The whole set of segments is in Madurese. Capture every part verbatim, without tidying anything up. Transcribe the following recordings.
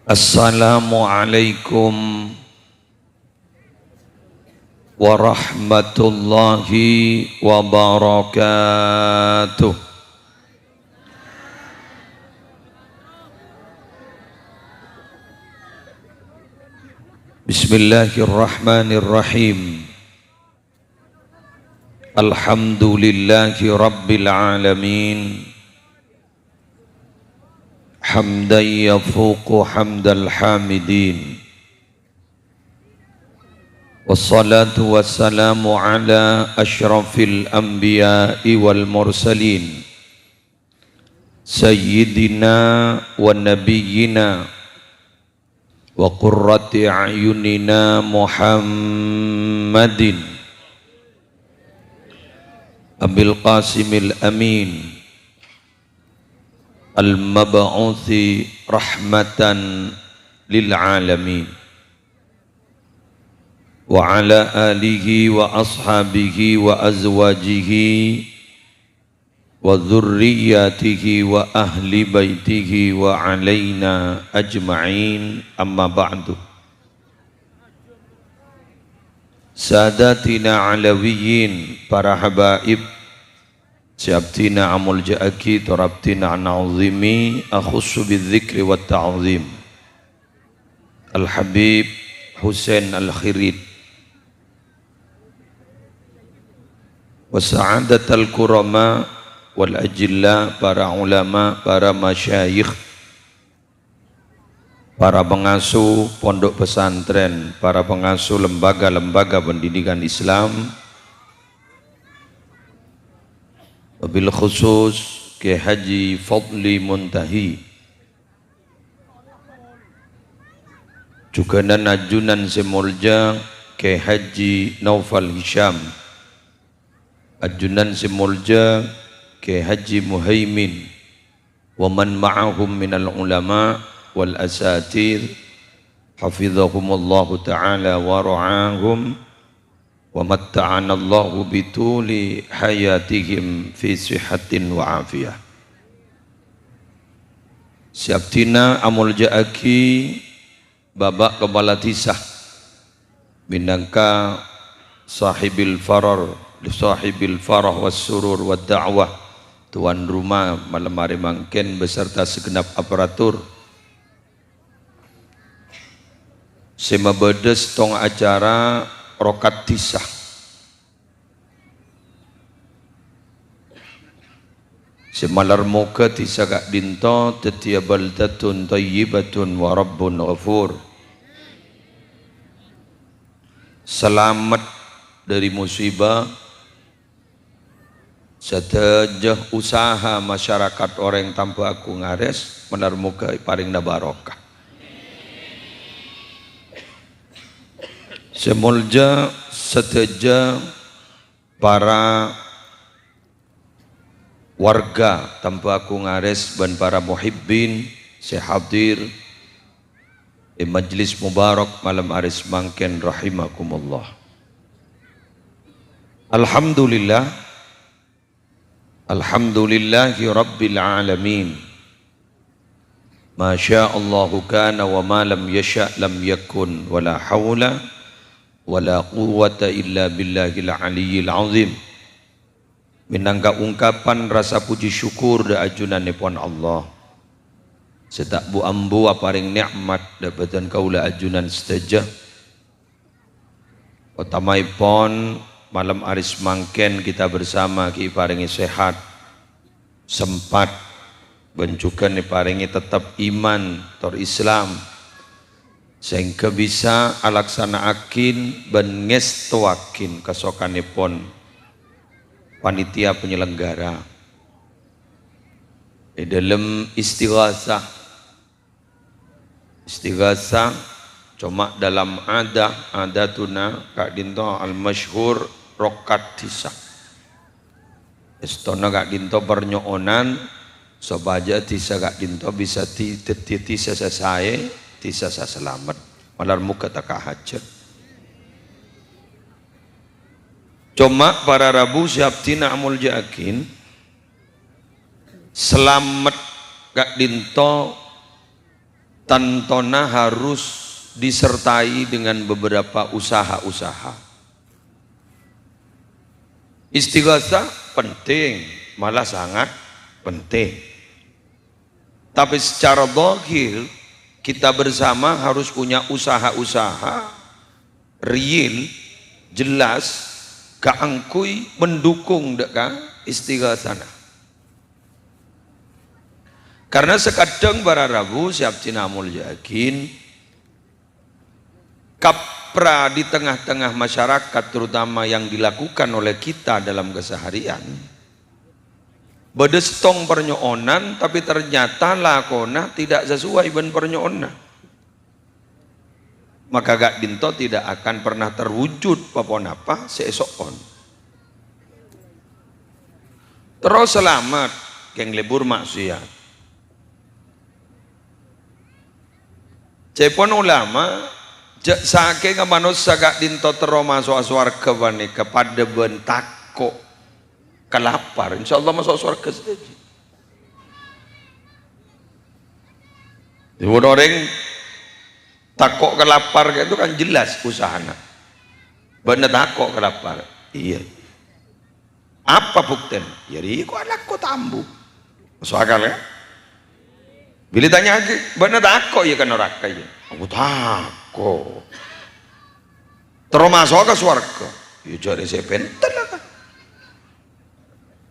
Assalamualaikum warahmatullahi wabarakatuh. Bismillahirrahmanirrahim. Alhamdulillahi rabbil alamin. Hamdan yafuqu hamdal hamidin. Wassalatu wassalamu ala asyrafil anbiya'i wal mursalin. Sayyidina wa nabiyyina wa qurrati a'yunina Muhammadin Abil Qasimil Amin al-mab'uthi rahmatan lil alamin, wa ala alihi wa ashabihi wa azwajihi wa dzurriyyatihi wa ahli baitihi wa alaina ajma'in, amma ba'du. Sadatina Alawiyyin, para habaib, sè abdhina amolja'aghi, tor abdhina ana'zimi, akhussu bidzikri wat ta'zim. Al-Habib Husain Al-Khirit. Wa sa'adatal kurama wal ajilla, para ulama, para masyayikh, para pengasuh pondok pesantren, para pengasuh lembaga-lembaga pendidikan Islam, wabil khusus Kiai Haji Fadli Muntahi, jhughân ajunan sè molja Kiai Haji Naufal Hisham, ajunan sè molja Kiai Haji Muhaimin, wa man ma'ahum minal ulama wal asatidz, hafizahumullahu ta'ala wa ra'ahum, wa matta'anallahu bituli hayatihim fi sihhatin wa afiyah. Sè abdhina amolja'aghi Bapak Kepala Dhisa, mènangka sahibil farar, sahibil farah was surur wad da'wah, tuan rumah malem arè mangkèn beserta segenap aparatur, sè mabâdâ sèttong acara rokat dhisa. Sè malar moghâ dhisa ka'dinto dhâddhiyâ baldatun thayyibatun wa rabbun ghafur. Salamet dhâri musibah, sadhâjâ usaha masyarakat orèng Tambâ Agung Arès, malar moghâ èparèngana barokah. Sè molja sadhâjâ para warga Tambâ Agung Arès bân para muhibbin sè hadir è majlis mubarak malem arè samangkèn rahimakumullah. Alhamdulillah. Alhamdulillahi rabbil alamin. Ma syaa Allahu kana wa ma lam yasya' lam yakun, wa la haula wa la quwwata illa billahil aliyyil azim. Mènangka ungkapan rasa puji syukur dâ' ajunanèpon Allah sè ta' bu-ambu aparèng nè'mat dâ' bâdân kaulâ ajunan sadhâjâ. Otamaèpon, malem arè samangkèn kita bersama ghi' èparèngè sehat, sempat, bân jhughân èparèngè tettep iman tor Islam, sehingga bisa alaksana'aghin bân ngèstowaghin kasokanèpon panitia penyelenggara è dâlem istighasah. Istighasah, coma dalam adah, adatuna ka'dinto al-masyhur rokat dhisa. Èstona ka'dinto parnyo'onan sopajâ dhisa ka'dinto bisa di-, dhâddhi dhisa sè saè, dhisa sè salamet. Malar moghâ tekka hajhât. Coma para rabu sè abdhina amolja'aghin, salamet ka'dinto Tantona harus disertai dengan beberapa usaha-usaha. Istighatsah penting, malah sangat penting. Tapi secara zahir, kita bersama harus punya usaha-usaha real, jelas, kaangghuy mendukung dâ' ka istighatsana. Karena sakadhâng para rabu sè abdhina molja'aghin, kapra di tengah-tengah masyarakat, terutama yang dilakukan oleh kita dalam keseharian, bâdâ sèttong parnyo'onan, tapi ternyata lakona tidak sesuai bân parnyo'onna. Maka ka'dinto tidak akan pernah terwujud pa-ponapa sè èso'on. Terro salamet, kèng lebur maksiat. Ca'èpon ulama, jâ' sakènga manossa ka'dinto terro maso'a sowarghâ panèka padâ bân tako' kalapar, insyaallah maso' sowarghâ sadhâjâ. Mon orèng tako' kalapar, kayak itu kan jelas usahana. Bâ'na tako' kalapar. Iyâ. Apa buktèna? Yâ, rèya kok alako ta' ambu. Maso' akal, kan? Bilâ ètanya'aghi, "Bâ'na tako' yâ ka naraka, yâ?" "Aku tako'." "Terro maso'a ka sowarghâ?" "Yâ, jhâ' rèya sè pènten, la, kan?"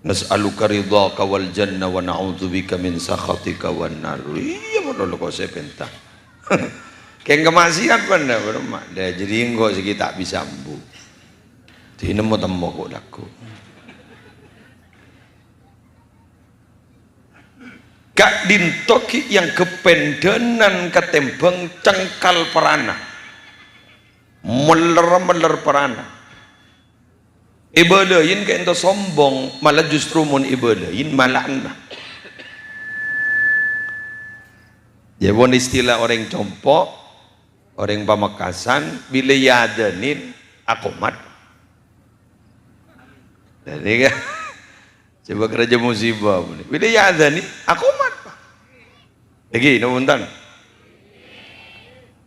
"Nas'aluka ridhaka wal jannah wa na'udzubika min sakhatika wan nar." Iyâ, mon lo kok sè pènta. Kèng kamaksiat bân dâ', bârâmma. Dâ' jârèya engko' sè ghi' ta' bisa ambu. Dinemmo-temmo kok lagu. Ka'dinto ghi' èangghep pèndhânan katèmbhâng cengkal perrana. Meller-meller perrana. Èbâlâi ka'dinto sombong, malah justru mon èbâlâi malah enneng. Jâ' mon istilah orèng compo', orèng Pamekasan, bilâ èadhânin, akomat. Jadi kan, coba kerja musibah. Bilâ èadhânin, akomat, Pak. Lagi, no, punten.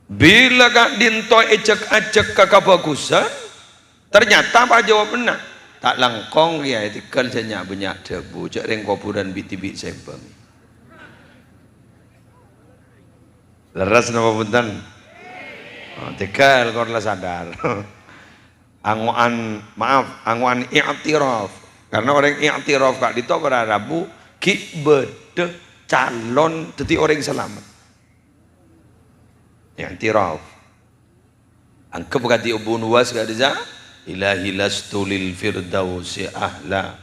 Bilâ ka'dinto èjhâk-ajhâk ka kabhâghusân, ternyata apa jawabanna? "Ta' langkong, Kèyaè, tèghâl jhâ' nya'-bânnya' dhâbu, jhâ' rèng kobhurân bi'-dhibi' sè èbâng." Lerres napa punten? Oh, tèghâl, kor la sadar. Ango'an, maaf, ango'an i'tiraf. Karena orèng i'tiraf ka'dinto para rabu ghi' bâdâ calon dhâddhi orèng salamet. I'tiraf. Angghep kadhi Abu Nuwas ka'dissa', "Ilahi lastu lil firdausi ahla,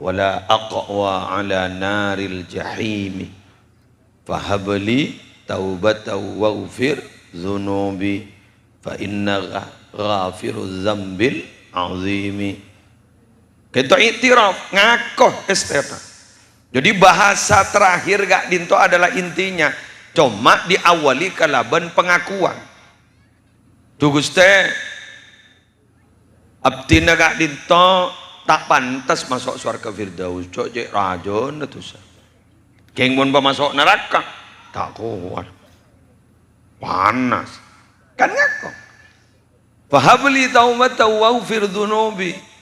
wala aqwa ala naril jahimi." Fahabli taubatan waghfir dzunubi, fa innaka ghafirudz dzambil azimi. Ka'dinto i'tiraf, ngako èstèna. Jadi bahasa terakhir ka'dinto adalah intinya, coma diawali kalabân pengakuan. Dhu Ghustè, abdhina ka'dinto ta' pantes maso' sowarghâ Firdaus, co' cè' rajâna dhusa. Kèng mon pamaso' naraka, ta' kowat. Panas. Kan ngako. "Fahabli taubatan waghfir dzunubi."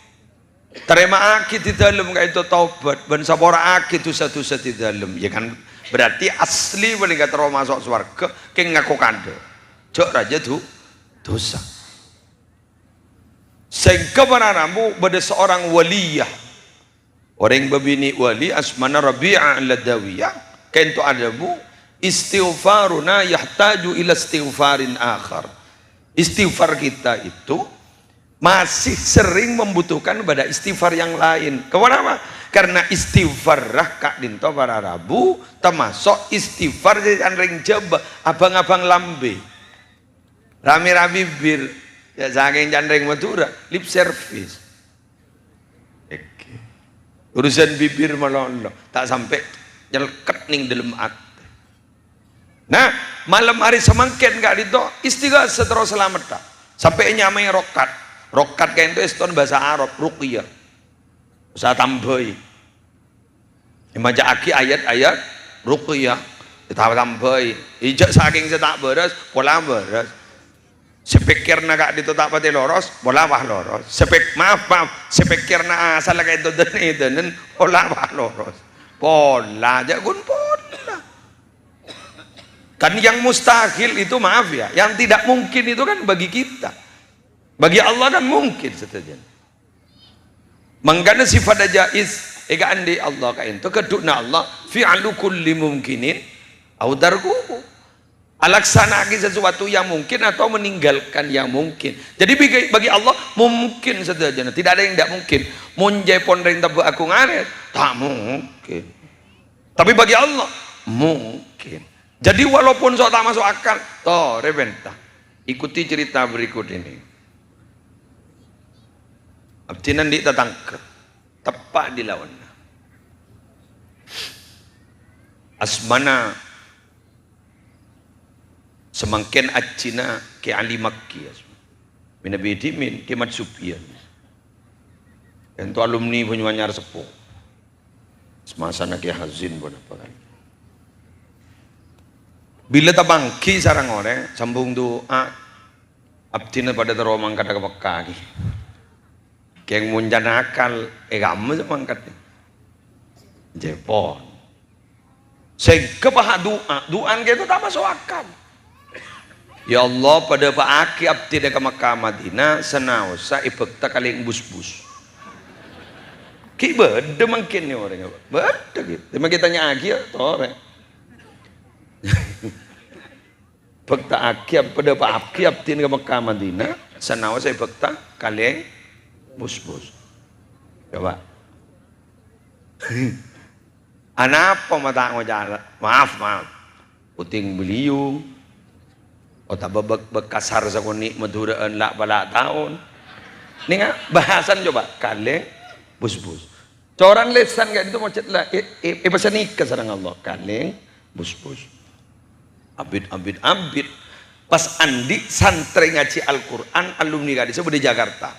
Tarèma'aghi dhâlem ka'dinto taubat, bân sapora'aghi dhusa-dhusa dhâlem. Ya kan, berarti asli panèka terro maso' sowarghâ, kèng ngako kandhâ. Jhâ' rajâ dhu-, dhusa. Sèngghâ para rabu bâdâ seorang waliyah. Orèng bâbinè' wali asmana Rabi'ah Al-Adawiyah. Ka'dinto adhâbu, "Istighfaruna yahtaju ila istighfarin akhar." Istighfar kita itu masih sering membutuhkan pada istighfar yang lain. Kenapa? Karena istighfar ka'dinto para rabu, termasuk istighfar sè can rèng Jhâbâ, abâng-abâng lambè. Rame-rame bibir, ya, saking can rèng Madhurâ, lip service. Oke. Urusan bibir malolo, ta' sampè' nyelket nèng dâlem atè. Nah, malem arè samangkèn ka'dinto, istighatsah terro salamet, ta'? Sampè' nyamaè rokat. Rokat ka'dinto èston bhâsa Arab, ruqyah. Usaha tambhâi. Èmaca'aghi ayat-ayat ruqyah. Ta-, tambâi. Ijâ sakèng sè ta' bârâs, pola bârâs. Sè pèkkèrra ka'dinto ta' patè loros, pola pas loros. Sè pèk-, maaf, maaf, sè pèkkèrra asal ka'dinto dâ-, dânen, pola pas loros. Pola, jâ' ghun pola. Kan yang mustahil itu, maaf ya, yang tidak mungkin itu kan bagi kita. Bagi Allah kan mungkin sadhâjâna. Mangkana sifat jaiz, èkaandi' Allah ka'dinto, kaḍu'na Allah, fi'lu kulli mumkinin au tarkuhu. Alaksana'aghi sesuatu yang mungkin atau meninggalkan yang mungkin. Jadi bagi, bagi Allah mungkin sadhâjâna, tidak ada yang tidak mungkin. Mon jhâ' pon rèng tebbhâ' aku ngarè, ta' mungkin. Tapi bagi Allah, mungkin. Jadi walaupun so' ta' maso' akal, torè pènta. Ikuti cerita berikut ini. Abdhina andi' tatangghâ, teppa' è laona. Asmana samangkèn ajjhina Kè Ali Makki, asma. Mènabi dhimèn Kè Mat Supiyan. Ènto alumni Banyuanyar Seppo. Semasana Kè Hazin ponapa kan. Bilâ tapangghi sareng orèng, sambung du'a, abdhina paḍâ terro mangkadhâ ka Mekka ghi. Kèng mon can akal, è kamma sè mangkat. Jhâ' pon. Sèngghâ pas du'a, du'ana ka'dinto ta' maso' akal. "Ya Allah, paḍâpa'aghi abdhina ka Mekka Madinah, sanaossa èbhâkta kalèng busbus." Ghi' bâḍâ mangkèn nè orèng, bâḍâ ghi'. Coma kita nya'aghi ya, torè. Bhâkta'aghi, paḍâpa'aghi abdhina ka Mekka Madinah, sanaossa èbhâkta kalèng busbus. Coba. Anapa ma' ta' ngoca', maaf, maaf. Puting beliung. Otabâ bek-, bek kasar sakonè' Madhurâ'ân la'-pala' taon. Nènga' bhâsana coba, kalèng busbus. Corang lèsan ka'dinto mocet la, è-, è-, èpasanèka sareng Allah. Kalèng busbus. Abit, abit, abit. Pas andi' santrè ngajhi Al-Qur'an, alumni ka'dissa bâḍâ è Jakarta.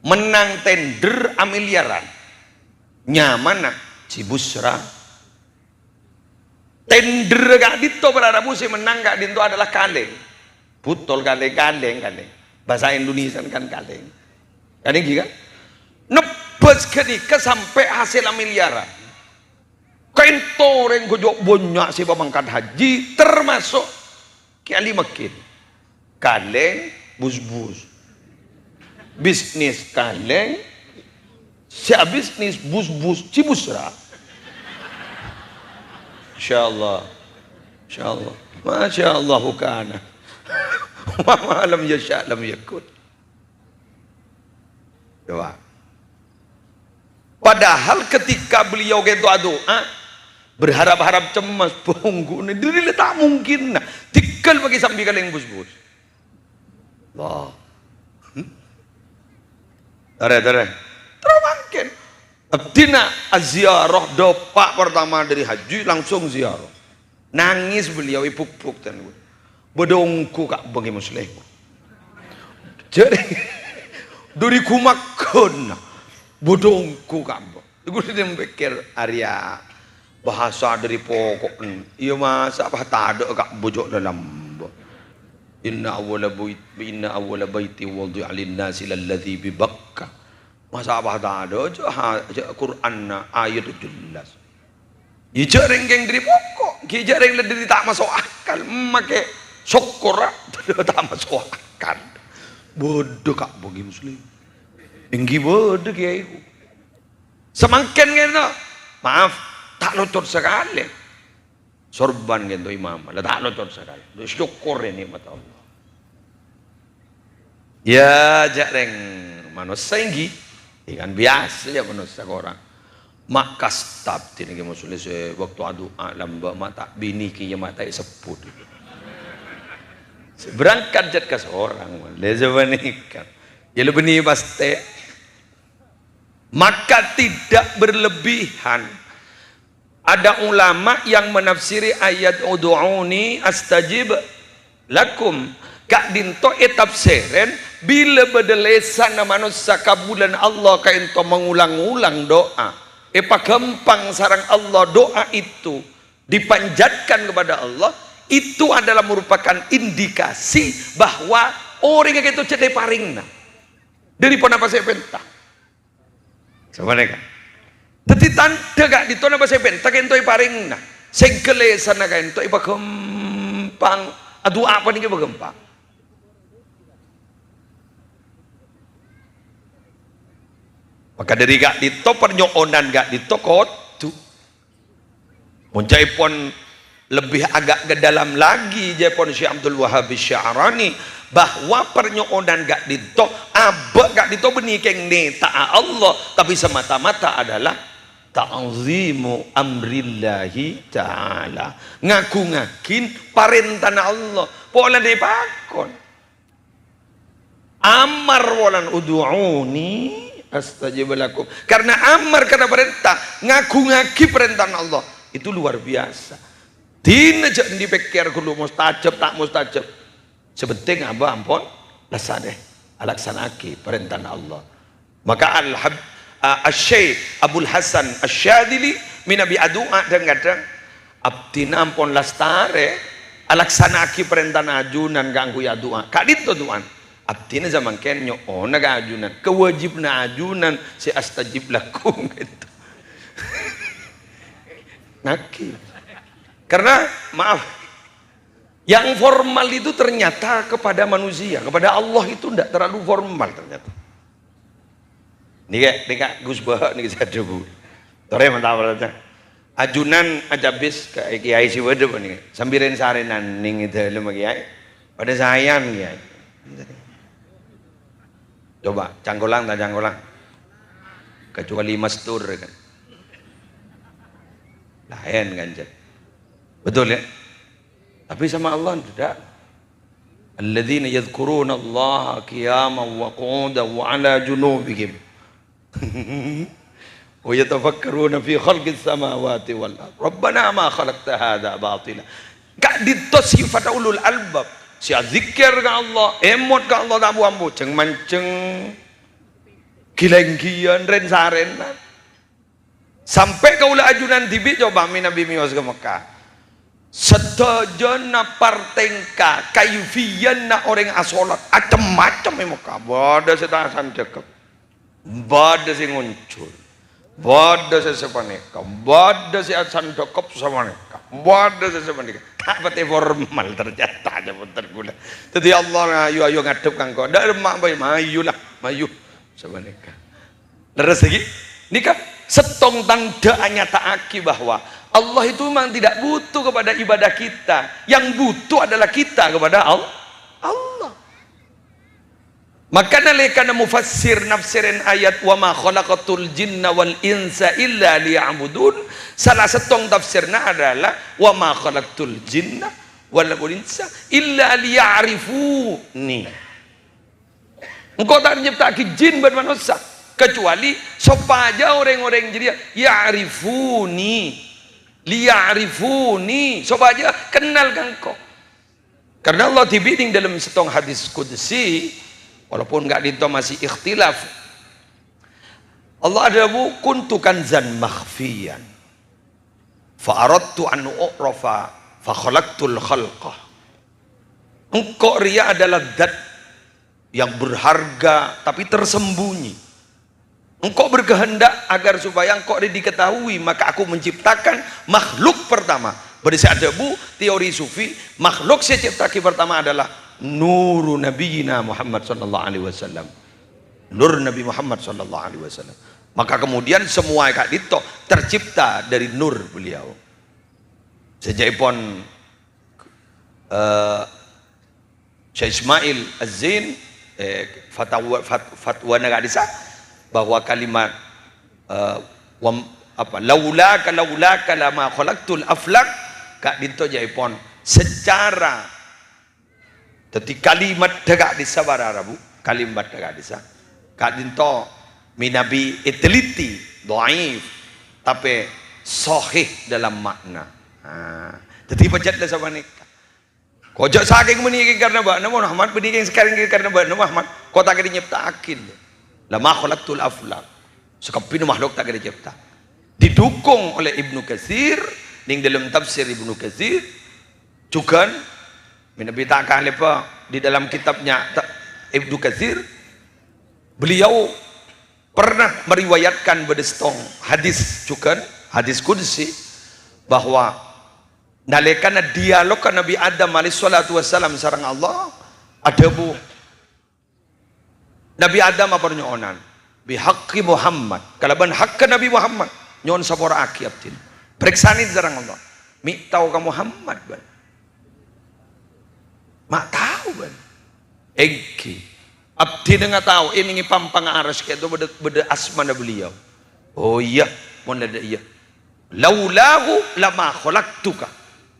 Mennang tender amilyaran. Nyamana Cibusra. Tender ka'dinto para rabu sè mennang ka'dinto adalah kalèng. Butol kalèng, kalèng, kalèng. Bhâsa Indonesian kan kalèng. Kan èngghi kan? Nebbhâs ghânèka sampè' hasèlla milyaran. Ka'dinto orèng ghâjâ' bânnya' sè pamangkat haji, termasuk Kè Ali Makki. Kalèng, busbus. Bisnis kalèng, sè abisnis busbus, Cibusra. Insyaallah. Insyaallah. Masyaallah kana. Wa ma lam yasya' lam yakun. Coba. Padahal ketika beliau ka'dinto adu'a, berharap-harap cemas, bhungkona, dhâri la ta' mungkin. Nah, dhigghâl maghi sambi kalèng busbus. Allah. Hmm? Tarè, tarè. Terro mangkèn. Abdhina aziarah, ḍâpa' pertama ḍâri haji, langsung ziarah. Nangès beliau, èbhukbhuk, ten. Bâḍâ ongghu ka'ḍinto, Kè Muslim. Jârèya, ḍâri ghumagghâna. Bâḍâ ongghu ka'ḍinto. Ghulâ pèkkèr, arèya bhâsa ḍâri poko'en. Iyâ, masa' pas taḍâ' ka'ḍinto jhâ' lalamba. Inna awwala bait-, inna awwala baitin wudi'a lin-nasi lalladzi bi Bakkah. Masa' pas taḍâ' jhâ' ha-, jhâ' Qur'anna ayat jelas. Iyâ jhâ' rèng kèng ḍâri poko', ghi' jhâ' rèng la ḍâri ta' maso' akal, makè sokkorra ta' maso' akal. Bâḍâ ka'ḍinto Muslim. Èngghi bâḍâ kèyaè. Samangkèn ka'ḍinto, maaf, ta' locor sakalè. Sorban ka'ḍinto imam, la ta' locor sakalè. Sokkor nè'mat Allah. Iyâ, jhâ' rèng manossa èngghi. Iyâ kan biyasa jhâ' manossa korang. Ma' kasta abdhina Kè Muslim sè bâkto adu'a lamba ma' ta' binè kèya ma' ta' èsebbhut. Sè berangkat jhât kasorang, lè sapanèka. Iyâ la binè pastè. Maka tidak berlebihan. Ada ulama yang menafsiri ayat "Ud'uni astajib lakum", ka'ḍinto ètafsèrèn, bilâ bâḍâ lèsanna manossa kabulâna Allah ka'ḍinto mangulang-ulang du'a, èpaghâmpang sareng Allah du'a itu, dipanjatkan kepada Allah, itu adalah merupakan indikasi bahwa orèng ka'dinto jhâ' èparèngana. Dâri ponapa sè èpènta? Sapanèka. Dhâddhi tandhâ ka'dinto napa sè èpènta ka'dinto èparèngana. Sè ghâlèsanna ka'dinto èpaghâmpang. Adu'a panèka èpaghâmpang. Maka dâri ka'dinto parnyo'onan ka'dinto kodhu. Mon ca'èpon lebbi agak ke dalam lagi, jâèpon Syekh Abdul Wahhab Sya'rani, bahwa parnyo'onan ka'dinto, abâ' ka'dinto bânnè kèng nèta'a Allah, tapè semata-mata adalah ta'zimu amrillahi ta'ala. Ngagungngaghi parèntana Allah. Polana èpakon. Amar polana, "Ud'uni astajib lakum." Karena amar, karena perintah, ngagungngaghi parèntana Allah. Itu luar biasa. Dina jhâ' andi' pèkkèr ghâllu mustajab, ta' mustajab. Sè penting abâ' ampon laksana-, alaksana'aghi parèntana Allah. Maka Al-Hab-, a-, Asy-Syaikh Abul Hasan Asy-Syadzili mènabi adu'a dhâng-kadhâng, "Abdhina ampon lastarè alaksana'aghi parèntana ajunan kaangghuy adu'a." Ka'dinto du'ana. Abdhina samangkèn nyo'ona ka ajunan, kawâjibhânna ajunan sè astajib lakum, gitu. Naghi. Karena, maaf, yang formal itu ternyata kepada manusia, kepada Allah itu ndak terlalu formal ternyata. Nèka, nèka Gus Baha nèka sè adhâbu. Torè mantap aja. Ajunan acabis ka kiai sè bâdâ panèka. Sambi rèn-sarènan nèng è dâlem kiai. Padâ saèyan kiai. Coba, cangkolang ta' cangkolang? Kecuali mastur, kan. Laèn, kan, Cak? Betul, ya? Tapi sama Allah tidak. "Alladzina yadzkurunallaha qiyaman wa qu'udan wa 'ala junubihim." "Wa yatafakkaruna fi khalqis samawati wal ard. Rabbana ma khalaqta hadza batila." Ka'dinto sifat ulul albab. Sè azzikir ka Allah, èmot ka Allah, ta' bu-ambu, jhâng-manjhâng, ghi-lènggiyân, rèn-sarènan. Sampè' kaulâ ajunan dhibi', coba, mènabi mèyos ka Mekkah. Sadhâjâna partèngka, kaifiyanna orèng asolat, acem-macem è Mekkah. Bâdâ sè ta' sandhâkep. Bâdâ sè ngonjhur. Bâdâ sè sapanèka. Bâdâ sè asandhâkep sapanèka. Bâdâ sè sapanèka. Ta' patè formal ternyata, ya, bhunten kaulâ. Dhâddhi Allah, "Ayo, ayo ngadhep ka engko'." Dâ' remma' bhâi, "Mayu la, mayu." Sapanèka. Lerres lagi? Nèka sèttong tandhâ anyata'aghi bahwa Allah itu memang tidak butuh kepada ibadah kita. Yang butuh adalah kita kepada Al-, Allah. Maka nalèkana mufassir nafsirin ayat, "Wa ma khalaqtul jinna wal insa illa liya'budun," salah sèttong tafsirna adalah, "Wa ma khalaqtul jinna wal insa illa liya'rifuni." Engko' ta' nyepta'aghi jin bân manossa, kecuali sopajâ orèng-orèng jârèya ya'rifuni, liya'rifuni, sopajâ kennal ka engko'. Karena Allah dhibi' nèng dâlem sèttong hadis qudsi, walaupun ka'dinto masih ikhtilaf, Allah adhâbu, "Kuntu kanzan makhfiyan, fa aradtu an u'rafa, fa khalaqtul khalqa." Engko' rèya adalah zat yang berharga, tapi tersembunyi. Engko' berkehendak agar supaya engko' ini diketahui, maka aku menciptakan makhluk pertama. Bâdâ sè adhâbu, teori sufi, makhluk sè ècipta'aghi pertama adalah nuru Nabiyina Muhammad sallallahu alaihi wasallam. Nur Nabi Muhammad sallallahu alaihi wasallam. Maka kemudian semua ka'dinto tercipta dari nur beliau. Sè ca'èpon, eh, Syekh Ismail Az-Zain, eh, fatawa, fat-, fatwana ka'dissa', bahwa kalimat, eh, wam-, apa, "Laulaka, laulaka lama khalaqtul aflak," ka'dinto ca'èpon secara, dhâddhi kalimat dhâ' ka'dissa' para rabu, kalimat dhâ' ka'dissa', ka'dinto mènabi èteliti, dhaif, tapè sahih dalam makna. Nah, dhâddhi pajhât la sapanèka. Ko' jhâ' sakèng bânnè kèng karna bâ'na, mon Ahmad, bânnè kèng sakèng kèng karna bâ'na, Ahmad. Ko' ta' kèra nyèpta'aghi. "Lama khalaqtul aflak." Sakabbhina makhluk ta' kèra ècèpta. Didukung oleh Ibnu Katsir, Neng dâlem tafsir Ibnu Katsir, jhughân, mènabi ta' kalèppa di dalam kitabnya ta-, Ibnu Katsir, beliau pernah meriwayatkan bâdâ sèttong hadis jhughân, hadis qudsi, bahwa nalèkana dialogka Nabi Adam alaihissalatu wassalam sareng Allah, adhâbu, Nabi Adam aparnyo'onan, "Bihaqqi Muhammad," kalabân hakka Nabi Muhammad, nyo'on sapora'aghi abdhina. Parèksanè sareng Allah, "Mè' tao ka Muhammad, bân? Ma' tao, bân?" "Èngghi. Abdhina ngatao, è neng pampang aras kèto bâdâ, bâdâ asmana beliau." "Oh iyâ, mon la dâ' iyâ." "Laulahu lama khalaqtuka."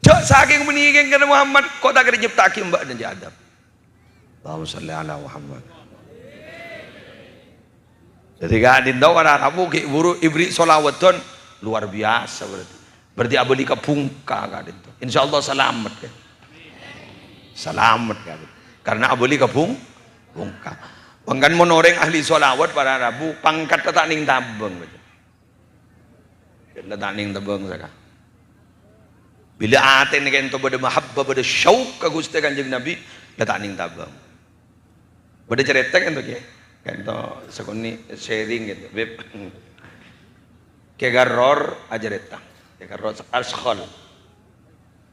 Jhâ' sakèng bânnè kèng kana Muhammad, ko' ta' kèra nyèpta'aghi bâ'na, jâ' Adam. Allahumma shalli ala Muhammad. Dhâddhi ka'dinto para rabu ghi' buru èbherri' shalawat, don, luar biasa berarti. Berarti abâli ka bhungka ka'dinto. Insyaallah salamet, ya. Salamet ka'dinto. Karena abâli ka bhung-, bhungka. Mangkana mon orèng ahli shalawat para rabu, pangkatta ta' neng tabâng. Ghellâ' ta' neng tabâng saka. Bilâ atèna kènto bâdâ mahabbah, bâdâ syauk ka Ghustè Kanjeng Nabi, la ta' neng tabâng. Bâdâ carèta kènto, Kè? Kènto sakonè' sharing kènto, Bib. Kè Garror acarèta. Kè Garror Askhal.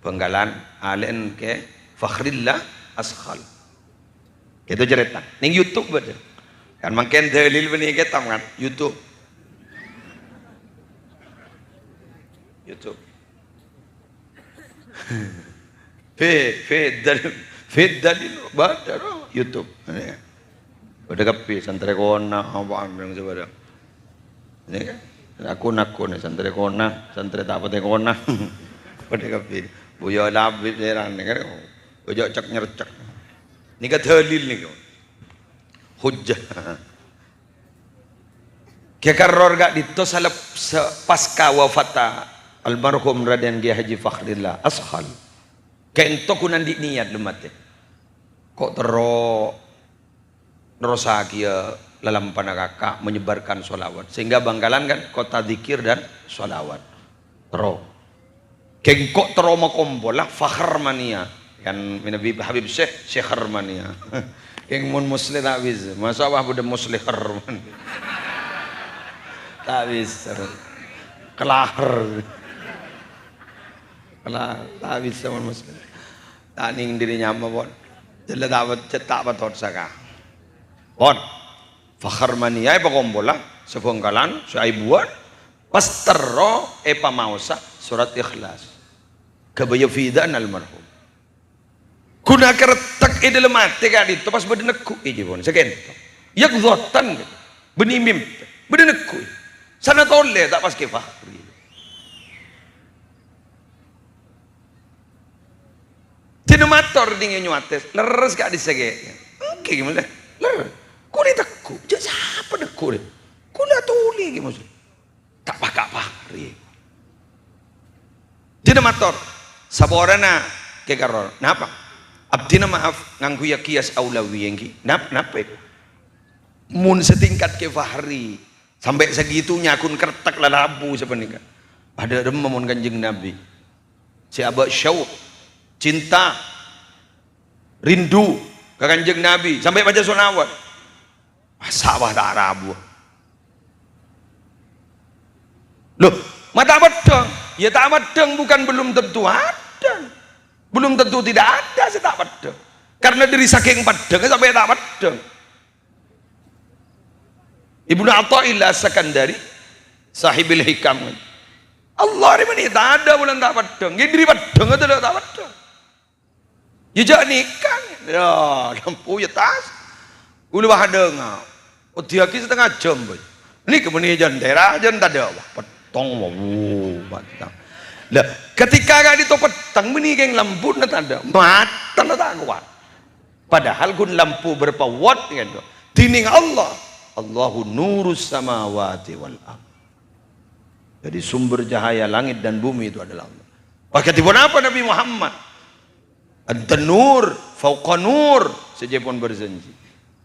Bhângkalan, alè'en Kè Fakhrillah Askhal. Ghitto carèta. Neng YouTube bâdâ. Kan mangkèn dalil panèka, Tom, kan? YouTube. YouTube. Fe-, fe-, dalil, fe-, dalil bâdâ, no? YouTube. Bâdâ kabbhi, santrè kona, apaan yang sebarang. Ini kan, aku-, aku nih, santrè kona, santrè ta' patè kona. Padâ kabbhi. Buya Labib sèran, kan. Ojo cek-nyercek. Nèka dalil nèka. Hujjah. Kè Karror ka'dinto salep-, sa-, pasca wafatta almarhum Raden Kiai Haji Fakhrillah Askhal. Ka'dinto ghun andi' niyat lem atè. Ko' terro nerrossaghiyâ lalampana kaka' menyebarkan sholawat. Sehingga Bangkalan kan kota zikir dan sholawat. Terro. Kèng ko' terro makompola Fakhrmania. Kan mènabi Habib Syekh, Syekh Khrmania. Kèng mon Musleh ta' bisa. Masa' wah bâdâ Musleh Khrman. Ta' bisa. Kelahar. Kela-, ta' bisa mon Musleh. Ta' nèng diri nyama, pon. Jâlâ ta' pa-, ta' patot saka. Pon. Fakhrmania èpakompola, sè Bangkalan, sè Aibuan, pas terro èpamaosa sorat Ikhlas. Ghâbâyâ bidhâ'ân almarhum. Ghun akertèk è dâlem atè ka'dinto pas bâdâ neggu' è jâ, pon, sakènto. Yaqdhatan, bânnè mèmpè, bâdâ neggu'. Sanatolè ta' pas Kè Fakhri. Dina mator dingin nyuates, lerres ka' dissa' kè. Oke, gimana? Lerres. Kulâ teggu', jâ' sapa neggu' rè? Kulâ tolè, gimana? Ta' paka-paka rè. Dina mator, saporana Kè Karror. Napa? Abdina maaf, ngangghuya kias aulawi ènggi. Nap-, napa itu? Mun setingkat Kè Fahri, sampai segitunya ghun kertèk lalabu sapanèka. Padâ remma mon Kanjeng Nabi. Sè abâ' syauq, cinta, rindu ka Kanjeng Nabi, sampai maca sholawat. Masa' wah ta' rabu? Loh, ma' ta' peddhâng? Ya ta' peddhâng bukan belum tentu ada. Belum tentu tidak ada sè ta' peddhâng. Karena dari saking peddhângnga sampai ta' peddhâng. Ibnu Athaillah Sakandari, Sahibul Hikam. Allah rè mènè tadâ' bulân ta' peddhâng. Ghi' dhiri peddhâng tadâ' ta' peddhâng. Ya jâ' nèka. Ya, lampu ya tas. Ghulâ bâdâ nga. Odiyâghi setengah jam, Boy. Nèka mènè jân tèra, jân tadâ'. Wah, pettong, wah, wuh, mateng. Lah, ketika ka'dinto petteng, mènè kèng lampuna tadâ'. Matana ta' kowat. Padahal ghun lampu berapa watt, gitu. Dhinèng Allah. Allahu nurus samawati wal ard. Jadi sumber cahaya langit dan bumi itu adalah Allah. Pas kadhiponapa Nabi Muhammad? Anta nur, fauqa nur, sè jhâ' pon berjanji.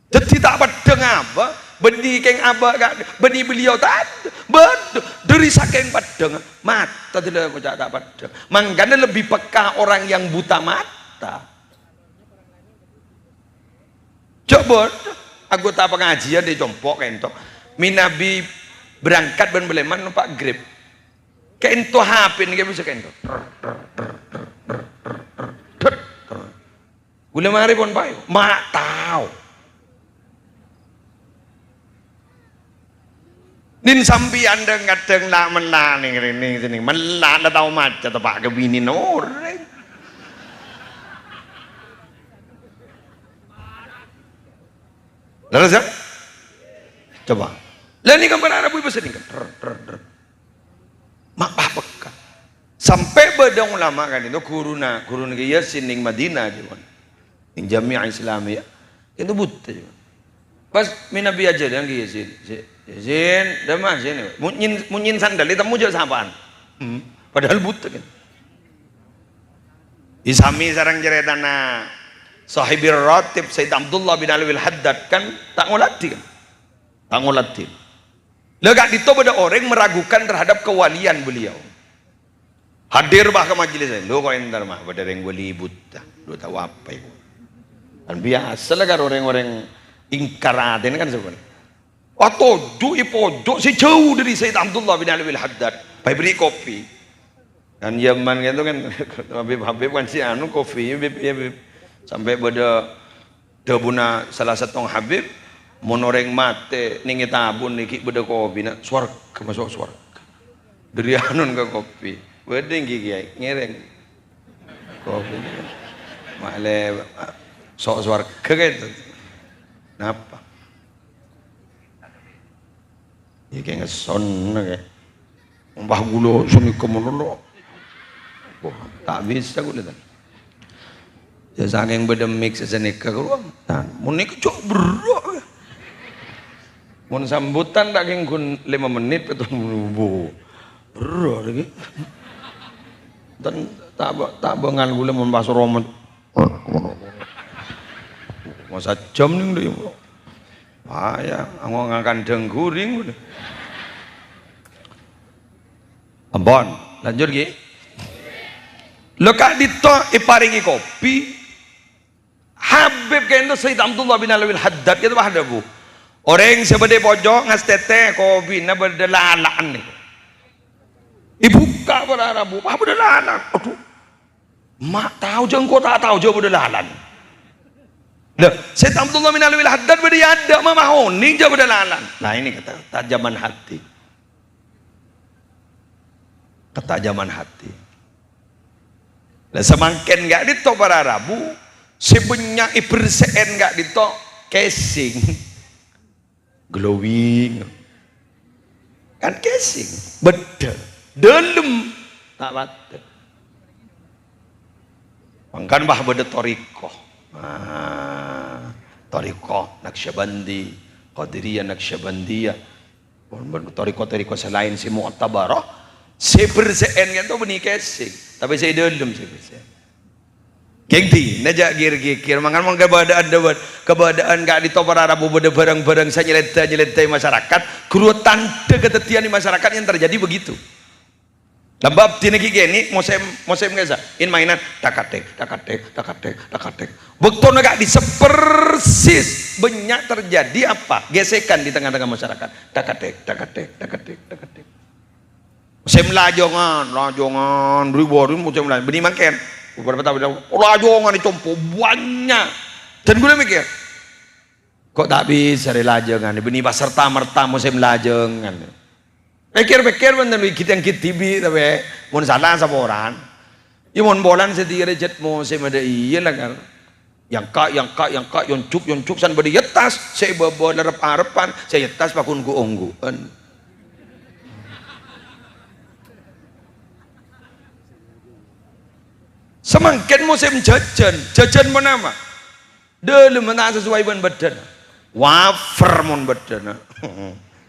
Dhâddhi ta' peddhâng apa? Bânnè kèng abâ' ka, bânnè beliau tadâ'. Bâdâ, dâri sakèng peddhângnga, mata dâlâ ngoca' ta' peddhâng. Mangkana lebbi peka orang yang buta mata. Coba, anggota pengajian è compo' kento. Mènabi berangkat bân Palèman nompa' Grab. Kento H P nèka bisa kento. Ghulâ marè pon payu. Ma' tao. Nin sampèyan dhâng-kadhâng la mella nèng rènèng sènèng. Mella la tao maca teppa' ka binèna orèng. Lerres, ya? Coba. Lah, nèka para rabu ibu sènèng. Ter, ter, ter. Ma' pabekka. Sampè' bâdâ ulama ka'dinto ghuruna, ghuruna Kè Yasin nèng Madinah, jâman. Nèng Jami'ah Islamiyah. Kento buta, jâman. Pas mènabi ajhârân Kè Yasin. "Si-, Yasin, dâ' emma sènè?" Monyèn, monyèn sandal, ètemmo jâ' sapa'an. Hmm. Padahal buta, kan. È samè sareng carètana Sahibir Ratib Sayyid Abdullah bin Alwi Al-Haddad, kan, ta' ngolatè, kan. Ta' ngolatè. Lah, ka'dinto bâdâ orèng meragukan terhadap kewalian beliau. Hadir, bah, ka majelis, "Lho, kok èntar, mah, bâdâ rèng wali buta. Lho, tao apa iku?" Kan biasa la karo rèng-orèng ingkar atèna kan sampèyan. Wah, toju' è pojok sè jâu dâri Sayyid Abdullah bin Alwi Al-Haddad. Pas èberri' kopi. Kan jâman kento kan, Habib-habib kan sè anu kopi, Habib, ya, Habib. Sampè' bâdâ dhâbuna sala sèttong Habib, "Mon orèng matè nèng è tabun nèka bâdâ kopina, sowarghâ, maso' sowarghâ." Dâri anun ka kopi. Bâdâ ènggi, Kèyaè, ngèrèng. Kopi. Malè, so' sowarghâ kento. Napa? Iyâ, kè ngesson, kè. Mbah ghulâ sanèka malolo. Wah, ta' bisa ghulâ, ta'. Iyâ, sakèng bâdâ mik sanèka, ghulâ. Nah, mon nèka jhâ' berrâ', kè. Mon sambutan ta' kèng ghun lèma mennit, petto mennit, bu. Berrâ' lagi. Dan ta' ba-, ta' bângal ghulâ mon pas romet. Masa jam nèng dâ' iyâ. Ah, ya, ango' ngakandhâng ghuring. Ampon, lanjut, ghi. Lo ka'dinto èparèngè kopi. Habib ka'dinto Sayyid Abdullah bin Alwi Al-Haddad ka'dinto pas adhâbu, "Orèng sè bâdâ è pojok ngastètè kopina bâdâ lala'an nèko." Èbukka' para rabu, pas bâdâ lala'an. Adhu. Ma' tao jâ' engko' ta' tao jâ' bâdâ lala'an. Lah, Sayyid Abdullah bin Alwi Al-Haddad bâdâ è adâ', ma' onèng jâ' bâdâ lala'an. Nah, ini kata, ketajaman hati. Ketajaman hati. Lah, samangkèn ka'dinto para rabu, sè bânnya' èbersè'è ka'dinto casing. Glowing. Kan casing, bâdâ. Dâlem, ta' patè. Mangkana, bah, bâdâ thariqah. Nah, thariqah Naqsyabandi, Qadiriyah Naqsyabandiyah. Thariqah-thariqah sè laèn sè mu'tabarah, sè bersè'è ka'dinto bânnè casing, tapè sè è dâlem sè bersè'è. Kèng dinah jâ' gir-gigir, mangkana mon kabâdâ'ân dâ-, kabâdâ'ân ka'dinto para rabu bâdâ bârâng-bârâng sè nyèlèdhâ-nyèlèdhâ è masyarakat, ghuru tandhâ kadhâddhiyân è masyarakat yang terjadi begitu. Lamba' abdhina ghi' kènè' mosèm, mosèm ka'issa', in-mainan, takatek, takatek, takatek, takatek. Bâktona ka'dissa' persis bânnya' terjadi apa? Gesekan di tengah-tengah masyarakat. Takatek, takatek, takatek, takatek. Mosèm lajângan, lajângan, bâri'-bâri' mosèm lajângan. Bânnè mangkèn. Bâbârâmpa taon, lajângan è compo' bânnya'. Dan ghulâ mèkkèr, "Kok ta' bisa rè lajângan? Bânnè pas serta-merta mosèm lajângan." Pèkkèr-pèkkèr bhunten, ghi' tèngghi dhibi', tapè mon sala saporana. Iyâ, mon polana satèya rè jhât mosèm adâ' iyâ la, kan. Yangka', yangka', yangka', yonjuk, yonjuk, san bâdâ è attas, sè è bâbâ larep-arepan, sè è attas paghun ghu-ongghuwân. Samangkèn mosèm jhâjhân, jhâjhân ponapa? Dâlemma ta' sesuai bân bâdâna. Wafer mon bâdâna.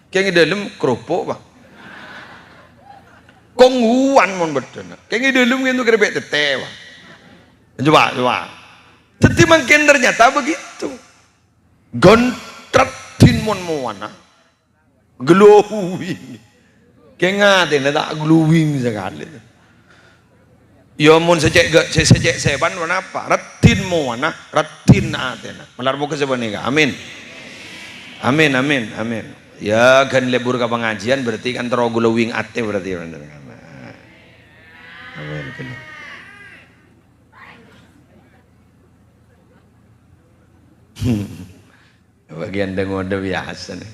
Kèng è dâlem kerupuk, Pak. Kongguwan mon bâdâna. Kèng è dâlem kènto kerèpè' tètè, Pak. Coba, coba. Dhâddhi mangkèn ternyata begitu. Ghun trèt dhing Mon mowana glowing. Kèng atèna ta' glowing sakalè. Ya mon sè cè' ga-, sè, sè cè' sèpan ponapa? Raddhin mowana, raddhin atèna. Malar moghâ sapanèka. Amin. Amin, amin, amin. Ya, ghân lebur ka pangajiân berarti kan terro glowing atè berarti. Amin. Bâgiân dâ-ngodâ biyasa nè.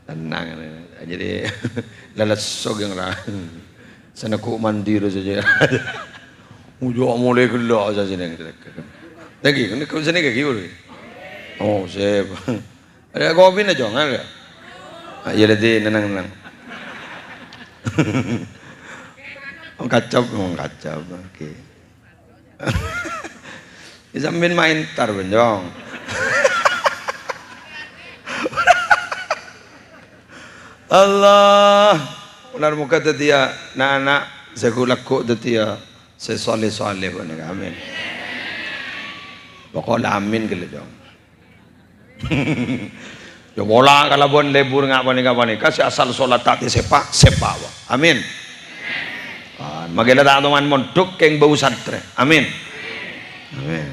Tenang nè. Jadi, lalesso ghi' ra. Sanèko mandi terros saja. Ujo mulai gella' saja nè. Lagi, ini kau sini kaki boleh. Oh, sip. Ada kopi nè, Jong, ada? Ah, iya, lagi, tenang, tenang. Oh, kacap, oh, kacap. Oke. Sampèyan maèn tar, Bonjong. Allah. Malar moghâ dhâddhiyâ na'-ana' sè ghu-, lagghu' dhâddhiyâ sè soleh-soleh, bân. Amin. Pokokna amin ghellâ', Jong. Ya, mola kalabân lebur nga' panèka-panèka, sè asal solat ta' èsèpa', sèpa' wa. Amin. Ah, maghâlâ ta' toman mondhuk kèng bâu santrè. Amin. Amin.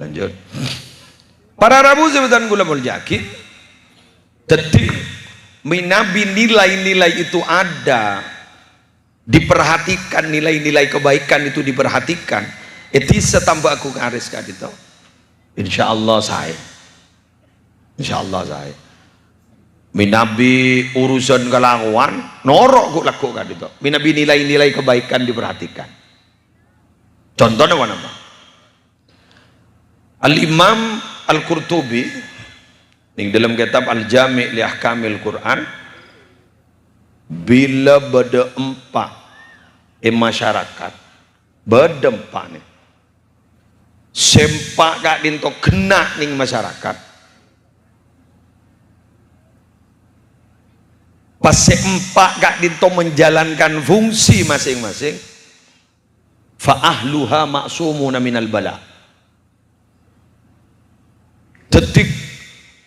Lanjut. Para rabu sè bhâdhân kaulâ molja'aghi. Dhâddhi, mènabi nilai-nilai itu ada, diperhatikan, nilai-nilai kebaikan itu diperhatikan, èdhisa tamba aghung arès ka'dinto. Insyaallah saè. Insyaallah saè. Mènabi urusan kalakowan, noro' ghu-, lagghu' ka'dinto. Mènabi nilai-nilai kebaikan diperhatikan. Contona ponapa? Al-Imam Al-Qurtubi, neng dâlem kètab Al-Jami' li Ahkamil Qur'an, bilâ bâdâ empa' è masyarakat, bâdâ empa' nè, sè empa' ka'dinto ghenna' neng masyarakat, pas sè empa' ka'dinto menjalankan fungsi masing-masing, fa ahluha ma'sumuna minal bala. Dhâddhi,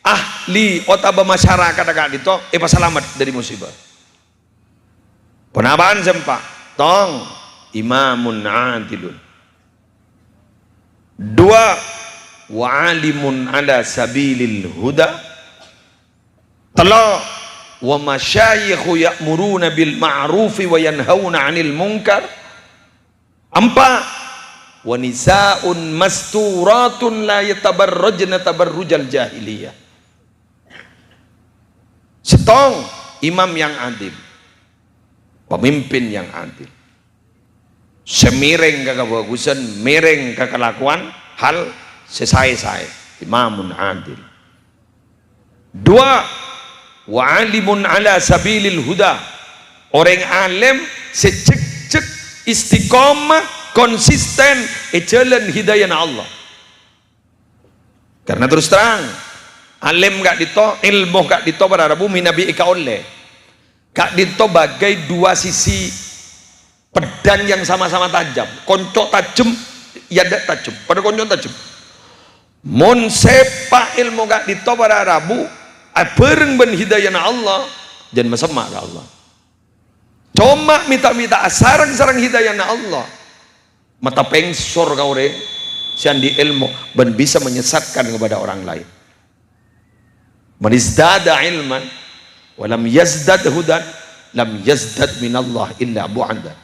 ahli otabâ masyarakat ka'dinto èpasalamet dâri musibâ. Ponapa'an sè empa'? Tong, imamun adilun. Dua, wa alimun ala sabilil huda. Tello', wa masyayikhu ya'muruna bil ma'rufi wa yanhauna 'anil munkar. Empa', wa nisa'un masturatun la yatabarrajna tabarrujal jahiliyah. Sèttong, imam yang adil, pemimpin yang adil. Sè mèrèng ka kabhâghusân, mèrèng ka kalakowan, hal sè saè-saè. Imamun adil. Dua, wa alimun ala sabilil huda. Orèng alèm sè jhekjhek, istiqomah, konsisten è jhâlân hidayana Allah. Karena terus terang, alèm ka'dinto, èlmo ka'dinto para rabu mènabi èkaollè. Ka'dinto bâgai dua sisi pedang yang sama-sama tajam. Konco tajem, ya ndak tajem. Padâ konco tajem. Mon sèpa' èlmo ka'dinto para rabu, abhâreng bân hidayana Allah, jhân masemma' ka Allah. Coma mèta-mèta asareng-sareng hidayana Allah, mata pèngsor ka orèng sè andi' èlmo bân bisa menyesatkan kepada orang lain. "Man izdada ilman wa lam yazdad hudan, lam yazdad minallah illa bu'da."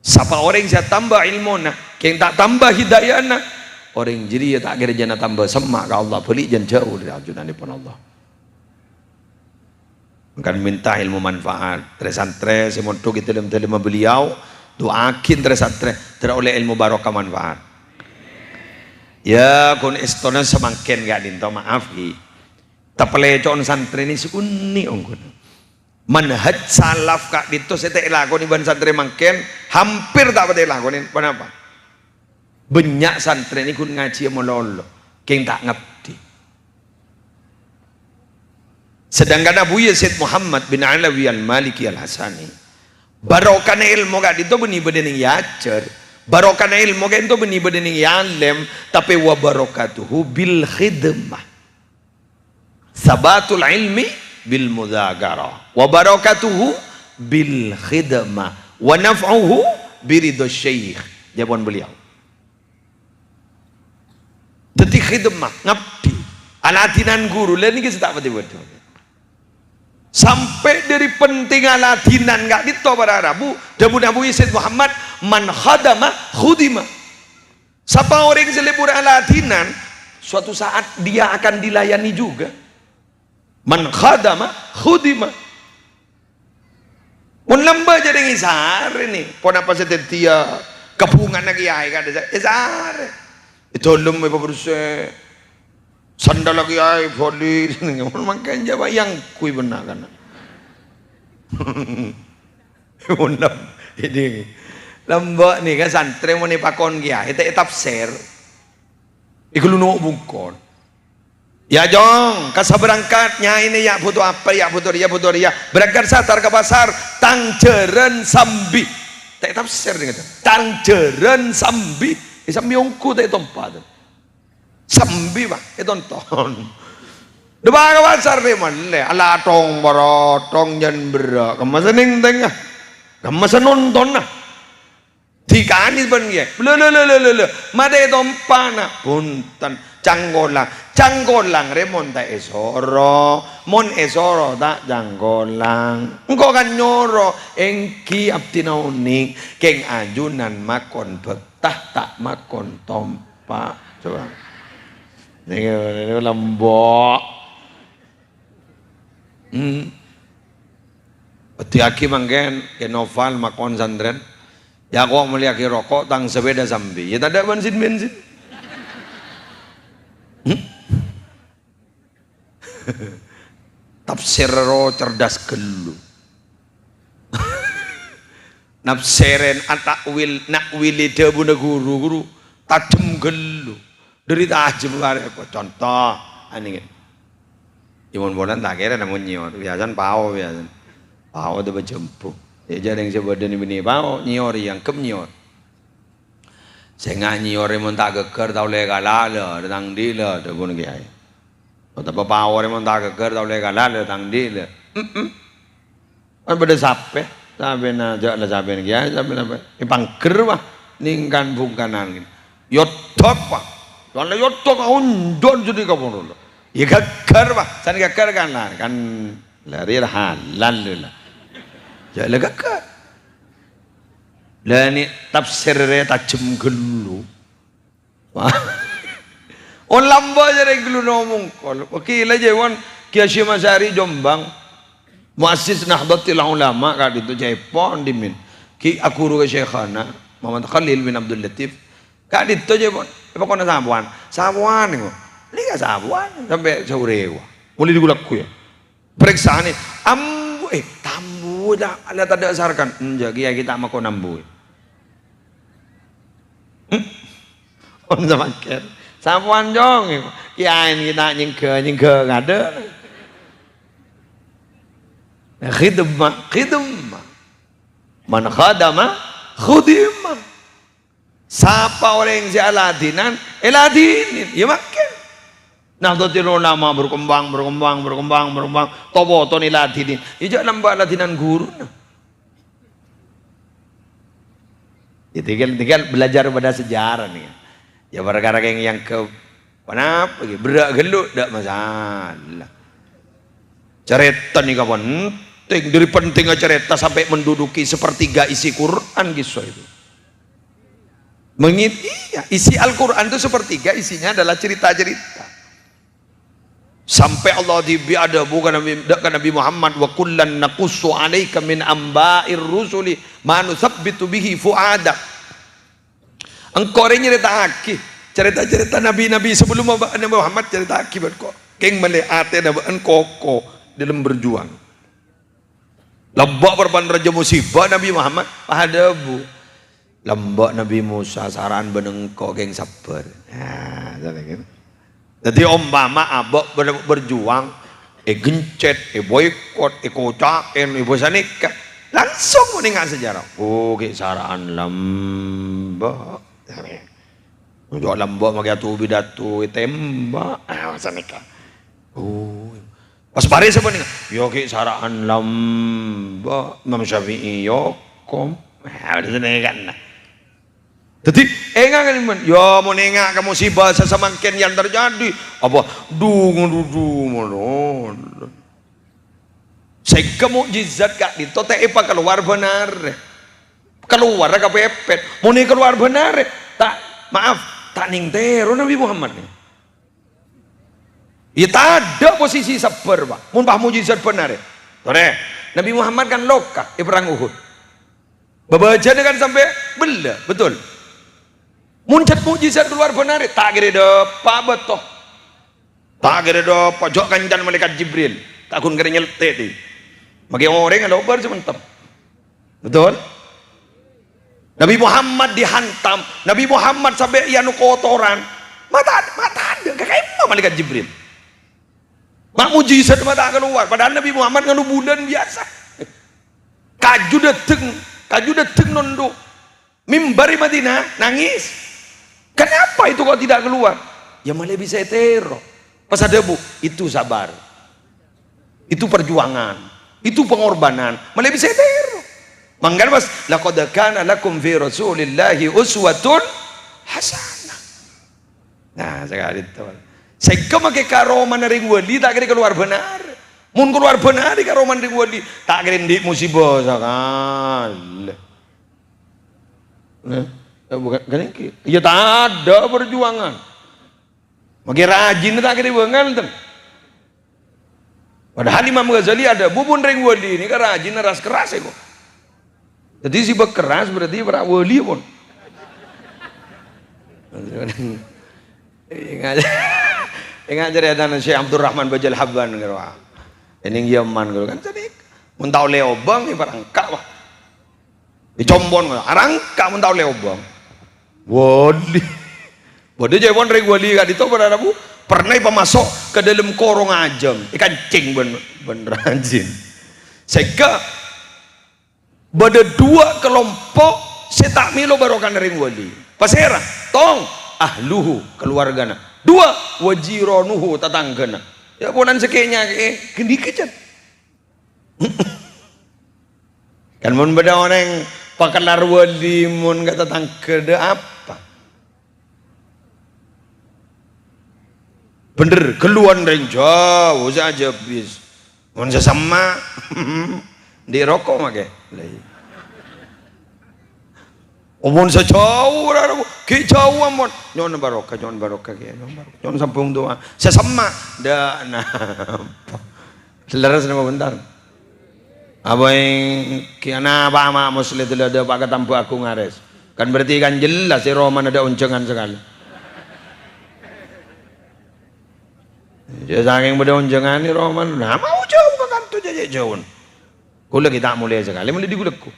Sapa orèng sè atamba èlmona, kèng ta' tamba hidayana, orèng jârèya ta' kèra jhân atamba semma' ka Allah, bâli' jhân jhâu dâri ajunanèpon Allah. Mangkana mènta èlmo manfaat. Trè-santrè sè mondhuk è dâlem-dâlemma beliau, du'aaghi trè-santrè, dâr ollè èlmo barokah manfaat. Ya, ghun èstona samangkèn ka'dinto, maaf, ghi. Tapalèco'on santrè nè sakonè' ongghu. Manhaj salaf ka'dinto sè ta' èlakonè bân santrè mangkèn, hampir ta' patè èlakonè. Ponapa? Bânnya' santrè nè ghun ngajhiyâ malolo, kèng ta' ngabdi. Sedangkan Abu Yazid Muhammad bin Alawi Al-Maliki Al-Hasani, barokana èlmo ka'dinto bânnè bâdâ neng èajhâr, barokana èlmo ka'dinto bânnè bâdâ neng èalèm, tapè wa barakatuhu bil khidmah. Sabatul ilmi bil mudzakarah, wa barakatuhu bil khidmah, wa naf'uhu bi ridho syekh. Jawaban beliau. Dhâddhi khidmah, ngabdi. Aladinan ghuru, lha nèka sè ta' patè bâdâ. Sampè' dhâri pentingnga aladinan ka'dinto para rabu, dhâbuna Abu Yazid Muhammad, "Man khadama khudima." Sapa orèng sè lebur aladinan, suatu saat dia akan dilayani juga. "Man khadama khudima." Mon lambâ' jhâ' rèng èsarè nè, ponapa sè dhâddhiyâ kabhungana kèyaè ka'dissa' èsarè. Èdolem èpabersè. Sandal kèyaè bâli. Mon mangkèn jhâ' bâ' èyangghuy bânna' kana'. Mon lam-, ini, lambâ' nèka santrè mon èpakon kèyaè, ta' ètafsèr. Èghâllu no' bungkon. "Ya, Jong, kassa berangkat, nyaèna ya' bhuto apa, ya' bhuto rèya, bhuto rèya. Berangkat satar ka pasar, tang jhârân sambi." Ta' ètafsèr nèka. "Tang jhârân sambi." È sambi ongghu ta' ètompa, to. Sambi, Pak, ètonton. Dâpa' ka pasar rè mallè, ala tong-parotong jân berrâ'. Kemma sè nèng-tèngnga. Kemma sè nonton, nah. Dikani bân kèyaè. Lho, lho, lho, lho, lho, lho. Matè tompana. Bhunten. Cangkolang. Cangkolang rè mon ta' èsoro. Mon èsoro ta' cangkolang. Engko' kan nyoro. Èngghi abdhina onèng. Kèng ajunan makon bhâkta, ta' makon tompa. Coba. Nèka, nèka lambâ'. Hmm. Weddi'aghi mangkèn, Kè Noval makon santrèn. Ya, kok mellèyaghi roko', tang sepeda sambi. Ya, tadâ' bensin-bensin. Hmm? Tafsir ro cerdas ghâllu. Nafsèrèn atakwil, nakwili dhâbuna ghuru-ghuru, tajem ghâllu. Dhâri tajem karè, conto, anèngè. Imam Bolan ta' kèra namong nyèyor, biasana pao, biasana. Pao otabâ jhâmbhu. Ya, jhâ' rèng sè bâdâna binè pao, nyèyor, èangghep nyèyor. Sènga' nyèyorè mon ta' ghâggâr, ta' ollè kalala, dâ' tang andi' la, dhâbuna kèyaè. Otabâ paorè mon ta' ghâggâr, ta' ollè kalala, dâ' tang andi' la. Mm-mm. Kan bâdâ sapè, sapèna jhâ' la sapèna kèyaè, sapèna apa? Èpangghâr, wah, nèng kan-bhungkanan. Yodok, wah. Kan la yodok, onjhon jadi kapono la. Ya ghâggâr, wah. San ghâggâr kan la, kan la rè halal la. Jhâ' la ghâggâr. La nè' tafsir rè tajem ghâllu. Wah. Oh, lambâ' jârèya ghâllu no mongkol. Oke, la jâwân Kè Hasyim Asy'ari Jombang, muassis Nahdlatul Ulama ka'dinto ca'èpon dhimèn. Kè aghuru ka Syaikhana Muhammad Khalil bin Abdul Latif. Ka'dinto ca'èpon. Èpakona sapowan. Sapowan, kok. Nèka sapowan sampè' saorè, wah. Molaè ghu-lagghu, ya. Parèksanè, ambu, eh, tambu, la, la tadâ' asarkan. Enjâ', kèyaè ghi' ta' makon ambu. Hmm? On samangkèn. Sapowan, Jong. Kèyaè ghi' ta' nyèngghâ, nyèngghâ kadâ'. Khidmah, khidmah. Man khadama, khudima. Sapa orèng sè aladinan, èladinin. Ya, mangkèn. Nahdlatul Ulama berkembang, berkembang, berkembang, berkembang. To-poto èladinin. Ya, jhâ' lambâ' ladinan ghuruna. Ya, tinggal, tinggal belajar pada sejarah nèka. Ya, parkara kèng èangghep Ponapa ghi? Berrâ' ghâllu, ta' masalah. Carèta nèka penting. Dhâri pentingnga carèta sampè' menduduki sepertiga isi Quran, kisah itu. Mengit-, iya, isi Al-Quran itu sepertiga isinya adalah cerita-cerita. Sampè' Allah dhibi' adhâbu ka Nabi, dâ' ka Nabi Muhammad, "Wa kullan naqussu 'alaika min amba'ir rusuli ma nusabbitu bihi fu'adak." Engko' rè nyarèta'aghi carèta-carèta nabi-nabi sabellunna Nabi Muhammad, carèta'aghi bân ko-, kèng mellè atèna bâ'na koko dâlem berjuang. Lambâ' parpa'na rajâ musibâ Nabi Muhammad, pas adhâbu, "Lambâ' Nabi Musa sara'an bân engko' kèng sabbhâr." Nah, jârèya gitu. Dhâddhi, ompama abâ' ber-, berjuang, ègencèt, èboikot, èkoca'è, èbâsanèka, langsung monènga sejarah. Oh, ghi' sara'an lambâ'. Ojo lambâ' makè atu-, pidato ètèmbhâk. Ah, sanèka. Oh, Pas marè sapa nèng? Ya ghi' sara'an lambâ', Imam Syafi'i ya kom. Nah, udah senengan. Dhâddhi, enga' kan, Imam? Ya, mon enga' ka musibah sasamangkèn yang terjadi, apa? Dung, du, du, mon. Sèngghâ mukjizat ka'dinto ta' èpakalowar bhânarè. Kalowar kapèpèt. Mon èkalowar bhânarè, ta', maaf, ta' nèng tèro Nabi Muhammad nèng. Iyâ, tadâ' posisi sabbhâr, Pa'. Mon pas mukjizat bhânarè. Torè, Nabi Muhammad kan loka è Perang Uhud. Bâbâjâna kan sampè' bellâ, betul? Mon jhât mukjizat kalowar bhânarè, ta' kèra dâpa' bâto. Ta' kèra dâpa', jhâ' kancana Malaèkat Jibril. Ta' ghun kèra nyeltè', tè. Makè orèng alobâr sè mantep. Betul? Nabi Muhammad dihantam, Nabi Muhammad sampè' èanu kotoran. Mata, mata adâ', kakemma Malaèkat Jibril. Ma' mukjizat ma' ta' kalowar, padahal Nabi Muhammad nganu bulân biyasa. Kaju dâteng, kaju dâteng nondhu'. Mimbar è Madinah, nangis. Kenapa itu kok tidak keluar? Ya, malè bisa ètèro. Pas adhâbu, "Itu sabar. Itu perjuangan. Itu pengorbanan." Malè bisa ètèro. Mangkana, Mas, "Laqad kana lakum fi Rasulillahi uswatun hasanah." Nah, sakalè to. Sèngghâ makè karomana rèng wali ta' kèra kalowar bhânarè. Mon kalowar bhânarè karomana rèng wali, ta' kèra andi' musibah sakalè. Nah, eh, bukan, kan ènggi. Iyâ, tadâ' perjuangan. Makè rajin ta' kèra bângal, ten. Padahal Imam Ghazali adhâbu, "Mon rèng wali nèka rajin ras-keras, kok." Dhâddhi sè bâ' keras berarti para wali, pon. Enga', enga' carètana Syekh Abdurrahman Bajal Habban, karo. Ènèng Yaman, karo. Kan sanèka. Mon ta' ollè obâng, èparangka', wah. Ècompon, arangka' mon ta' ollè obâng. Wali. Bâdâ jâ' pon rèng wali ka'dinto para rabu, pernah èpamaso' ka dâlem korong ajâm, èkancèng bân, bân rajin. Sèngghâ bâdâ duwâ' kalompo' sè ta' mèlo barokana rèng wali. Pasèra? Tong, ahluhu, kaluwargana. Duwâ', wa jiranuhu, tatangghâna. Ya, polana sè kèya-kèya, ghânèka, Cen. Kan mon bâdâ orèng pakellar wali mon ka tatangghâ, dâ' apa? Bhender, ghâlluwân rèng jhâu sè ajhâbis. Mon sè semma', andi' roko' makè. Lah, iyâ. Omon sajhâu ora, ora, ghi' jhâu, ampon. Nyo'on barokah, nyo'on barokah, Kè, nyo'on barokah. Nyo'on sambhung du'a. Sè semma', ndak napa. Lerres napa bhunten? Apa ènggi ana apa ama' Musleh dâlâ dâpa' ka Tambâ Agung Ares? Kan berarti kan jelas è romana dâ' onjhângan sakalè. Ya, sakèng bâdâ onjhângan è romana, nah, mau jhâu ka kanto jhâ' jhâuwân. Kaulâ ghi' ta' molè sakalè, mèlè dhi-, kaulâ ghu.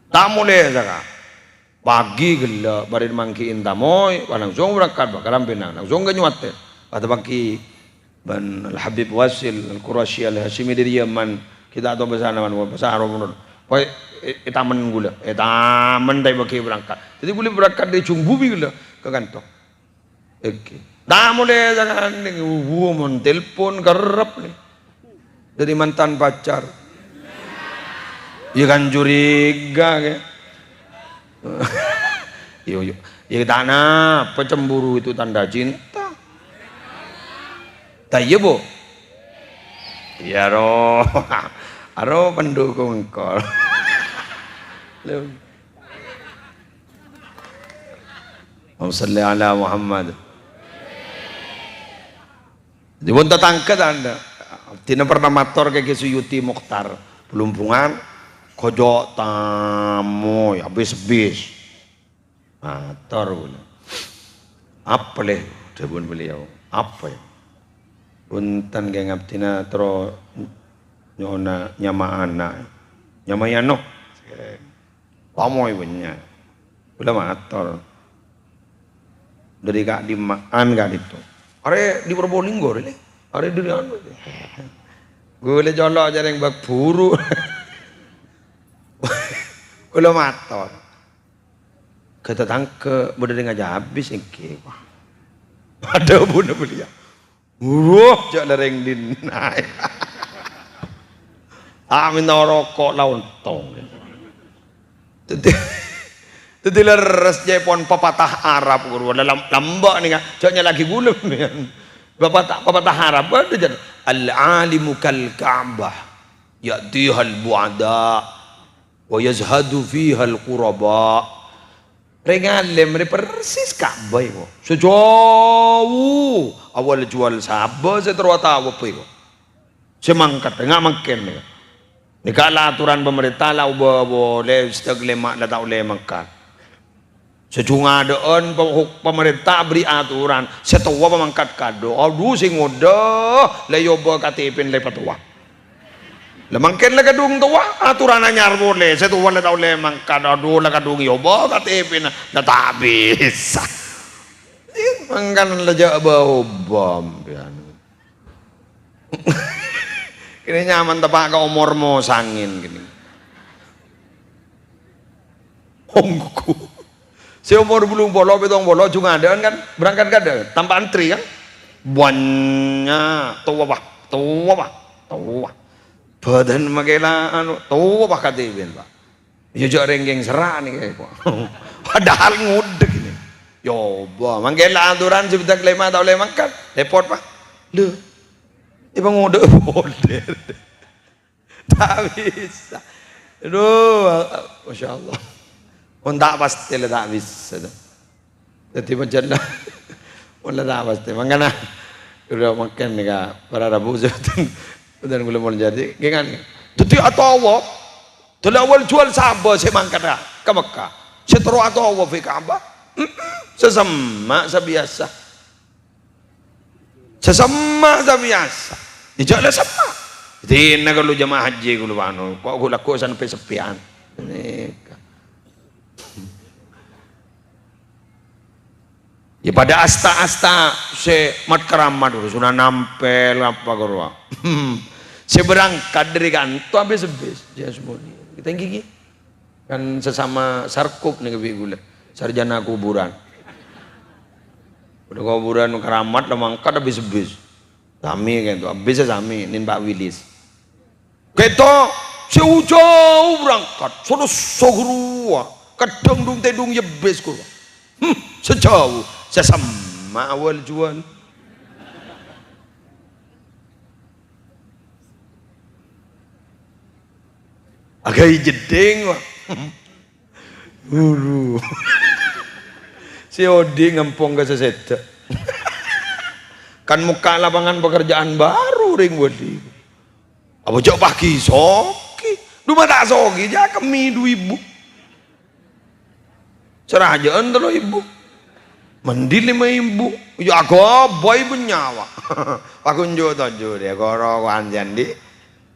Ta' molè sakalè. Pagi ghellâ', bâri' mangghi'in tamoy, wah, langsung berangkat, bâ, ka Rampènang, langsung ka Nyuwatè. Pas pagi bân Al Habib Wasil Al Qurasyi Al Hasyimi dâri Yaman, ghi' ta' tao bhâsana man, bhâsa Arab, menurut. Pokoknya, è, è tamen kaulâ, è tamen ta' pagi berangkat. Dhâddhi kaulâ berangkat dâri Jhungbubi ghellâ' ka kanto. Ènggi. Ta' molè sakalè, wuh, mon telpon kerrep nè. Dâri mantan pacar. Iyâ kan curiga, Kè. Iyâ, iyâ. Iyâ, ta' napa, cemburu itu tanda cinta. Ta' iyâ, Bu? Iyâ, ro. Aro pendukung kol. Lho. Allahumma shalli ala Muhammad. Dipun tatangghâ ta' endâ'? Abdhina pernah mator ka Kè Suyuti Mukhtar, Blumbungan, kojok tamoy, abis-abis. Mator kaulâ. "Apa, Lè?" dhâbuna beliau. "Apa, ya?" "Bhunten, Kè, ngabdhina terro nyo'ona nyama ana'." "Nyama Yano." Tamoy bânnya'. Kaulâ mator. "Dâri ka'dimma'an ka'dinto?" "Arè dâri Probolinggo, rè, Lè. Arè dâri anu." Kaulâ colo' jhâreng bâk buru. Kaulâ mator. "Ka tatangghâ bâdâ rèng ajhâbis ènggi, wah." Adhâbuna beliau. Wuh, jhâ' lerrèng dinna'. Ta' mènta roko' la ontong. Dhâddhi, dhâddhi lerres jhâ' pon pepatah Arab, ghuru. Lam-, lambâ' nèka, jhâ' nyala'aghi ghulâ, mèyan. Pepatah, pepatah Arab, bâdâ jhâ', "Al-alimu kal Ka'bah, ya'tihal bu'ada, wa yazhadu fihal quraba." Rèng alim rè persis Ka'bah èko. Sè jhâu, awwâl jhuwâl sabâ sè terro atawaf èko. Sè mangkat, nga' mangkèn nèka. Nèka la aturan pamarènta la obâ polè, sè ta' lèma' la ta' ollè mangkat. Sè jhung adâ'ân pa-, pamarènta aberri' aturan, sè towa pamangkat kadhu. Adhu sè ngodâ, la èobâ K T P-na la èpatowa. La mangkèn la kadhung towa, aturan anyar polè, sè towa la ta' ollè mangkat, adhu la kadhung èobâ K T P-na, la ta' bisa. Ih, mangkana la jhâ' bâ-obâ, sampèyan. Kènè' nyaman teppa' ka omor mosangèn kènè'. Ongghu. Sè omor bâllung polo, pèttong polo, jhung adâ'ân kan, berangkat kadâ', tanpa antri kan. Bânnya', towa, towa, towa. Bâdân makèla anu, towa K T P-na, Pak. Iyâ, jhâ' rèng kèng serra' nèka, Pak. Padahal ngodâ kènè'. Yâ, obâ, mangkèn la aturan sè bidhâk lèma' ta' ollè mangkat. Rèpot, Pak. Lho. Èpangodâ'â polè. Ta' bisa. Aduh, Masya Allah. Mon ta' pastè la ta' bisa, to. Dhâddhi, mon jhâ' la, mon la ta' pastè. Mangkana, ghulâ mangkèn nèka, para rabu, bhunten, bhunten ghulâ mon jadi, kèngan. Dhâddhi, atawaf, dhâlâ awwâl jhuwâl sabâ sè mangkat ka, ka Mekkah. Sè terro atawaf è Ka'bah, mm-mm, sè semma' sabiyasa. Sè semma' sabiyasa. Iyâ, jhâ' la semma'. Dinna ghâllu jemaah haji ghulâ pano. Ko' ghulâ ko' sampè' seppèyan. Nèka. Iyâ, padâ asta-asta sè mat-karamat, Sunan Ampel, apa ghâruwa. Sè berangkat dâri kanto abis-abis. Jhâ' semuanya. Kita gigi. Kan sesama sarkup nèka bi' ghulâ, sarjana kuburan. Padâ kuburan karamat la mangkat abis-abis. Sami kènto, abis sami, nin Pak Wilis. Kèto, sè jhâu berangkat, sono sogrowa, kadhâng dung-tèdung yebbis ghâruwa. Hmm, sè jhâu, sè semma' awwâl jhuwâl. Aghâbây jeddhing, Pak. Ghuru. Sè odi' ngampong ka sè sèdhâ. Kan mokka' lapangan pekerjaan baru rèng bâli. Apa jhâ' paghi sogi? Dhu ma' ta' sogi, jhâ' kemmè du ibu. Sè rajâ'ân tello ibu. Mendhi lèma ibu. Iyâ aghâbây bânnya', Pak. Paghun jhu-tojhu rèya, koro kowan jandi.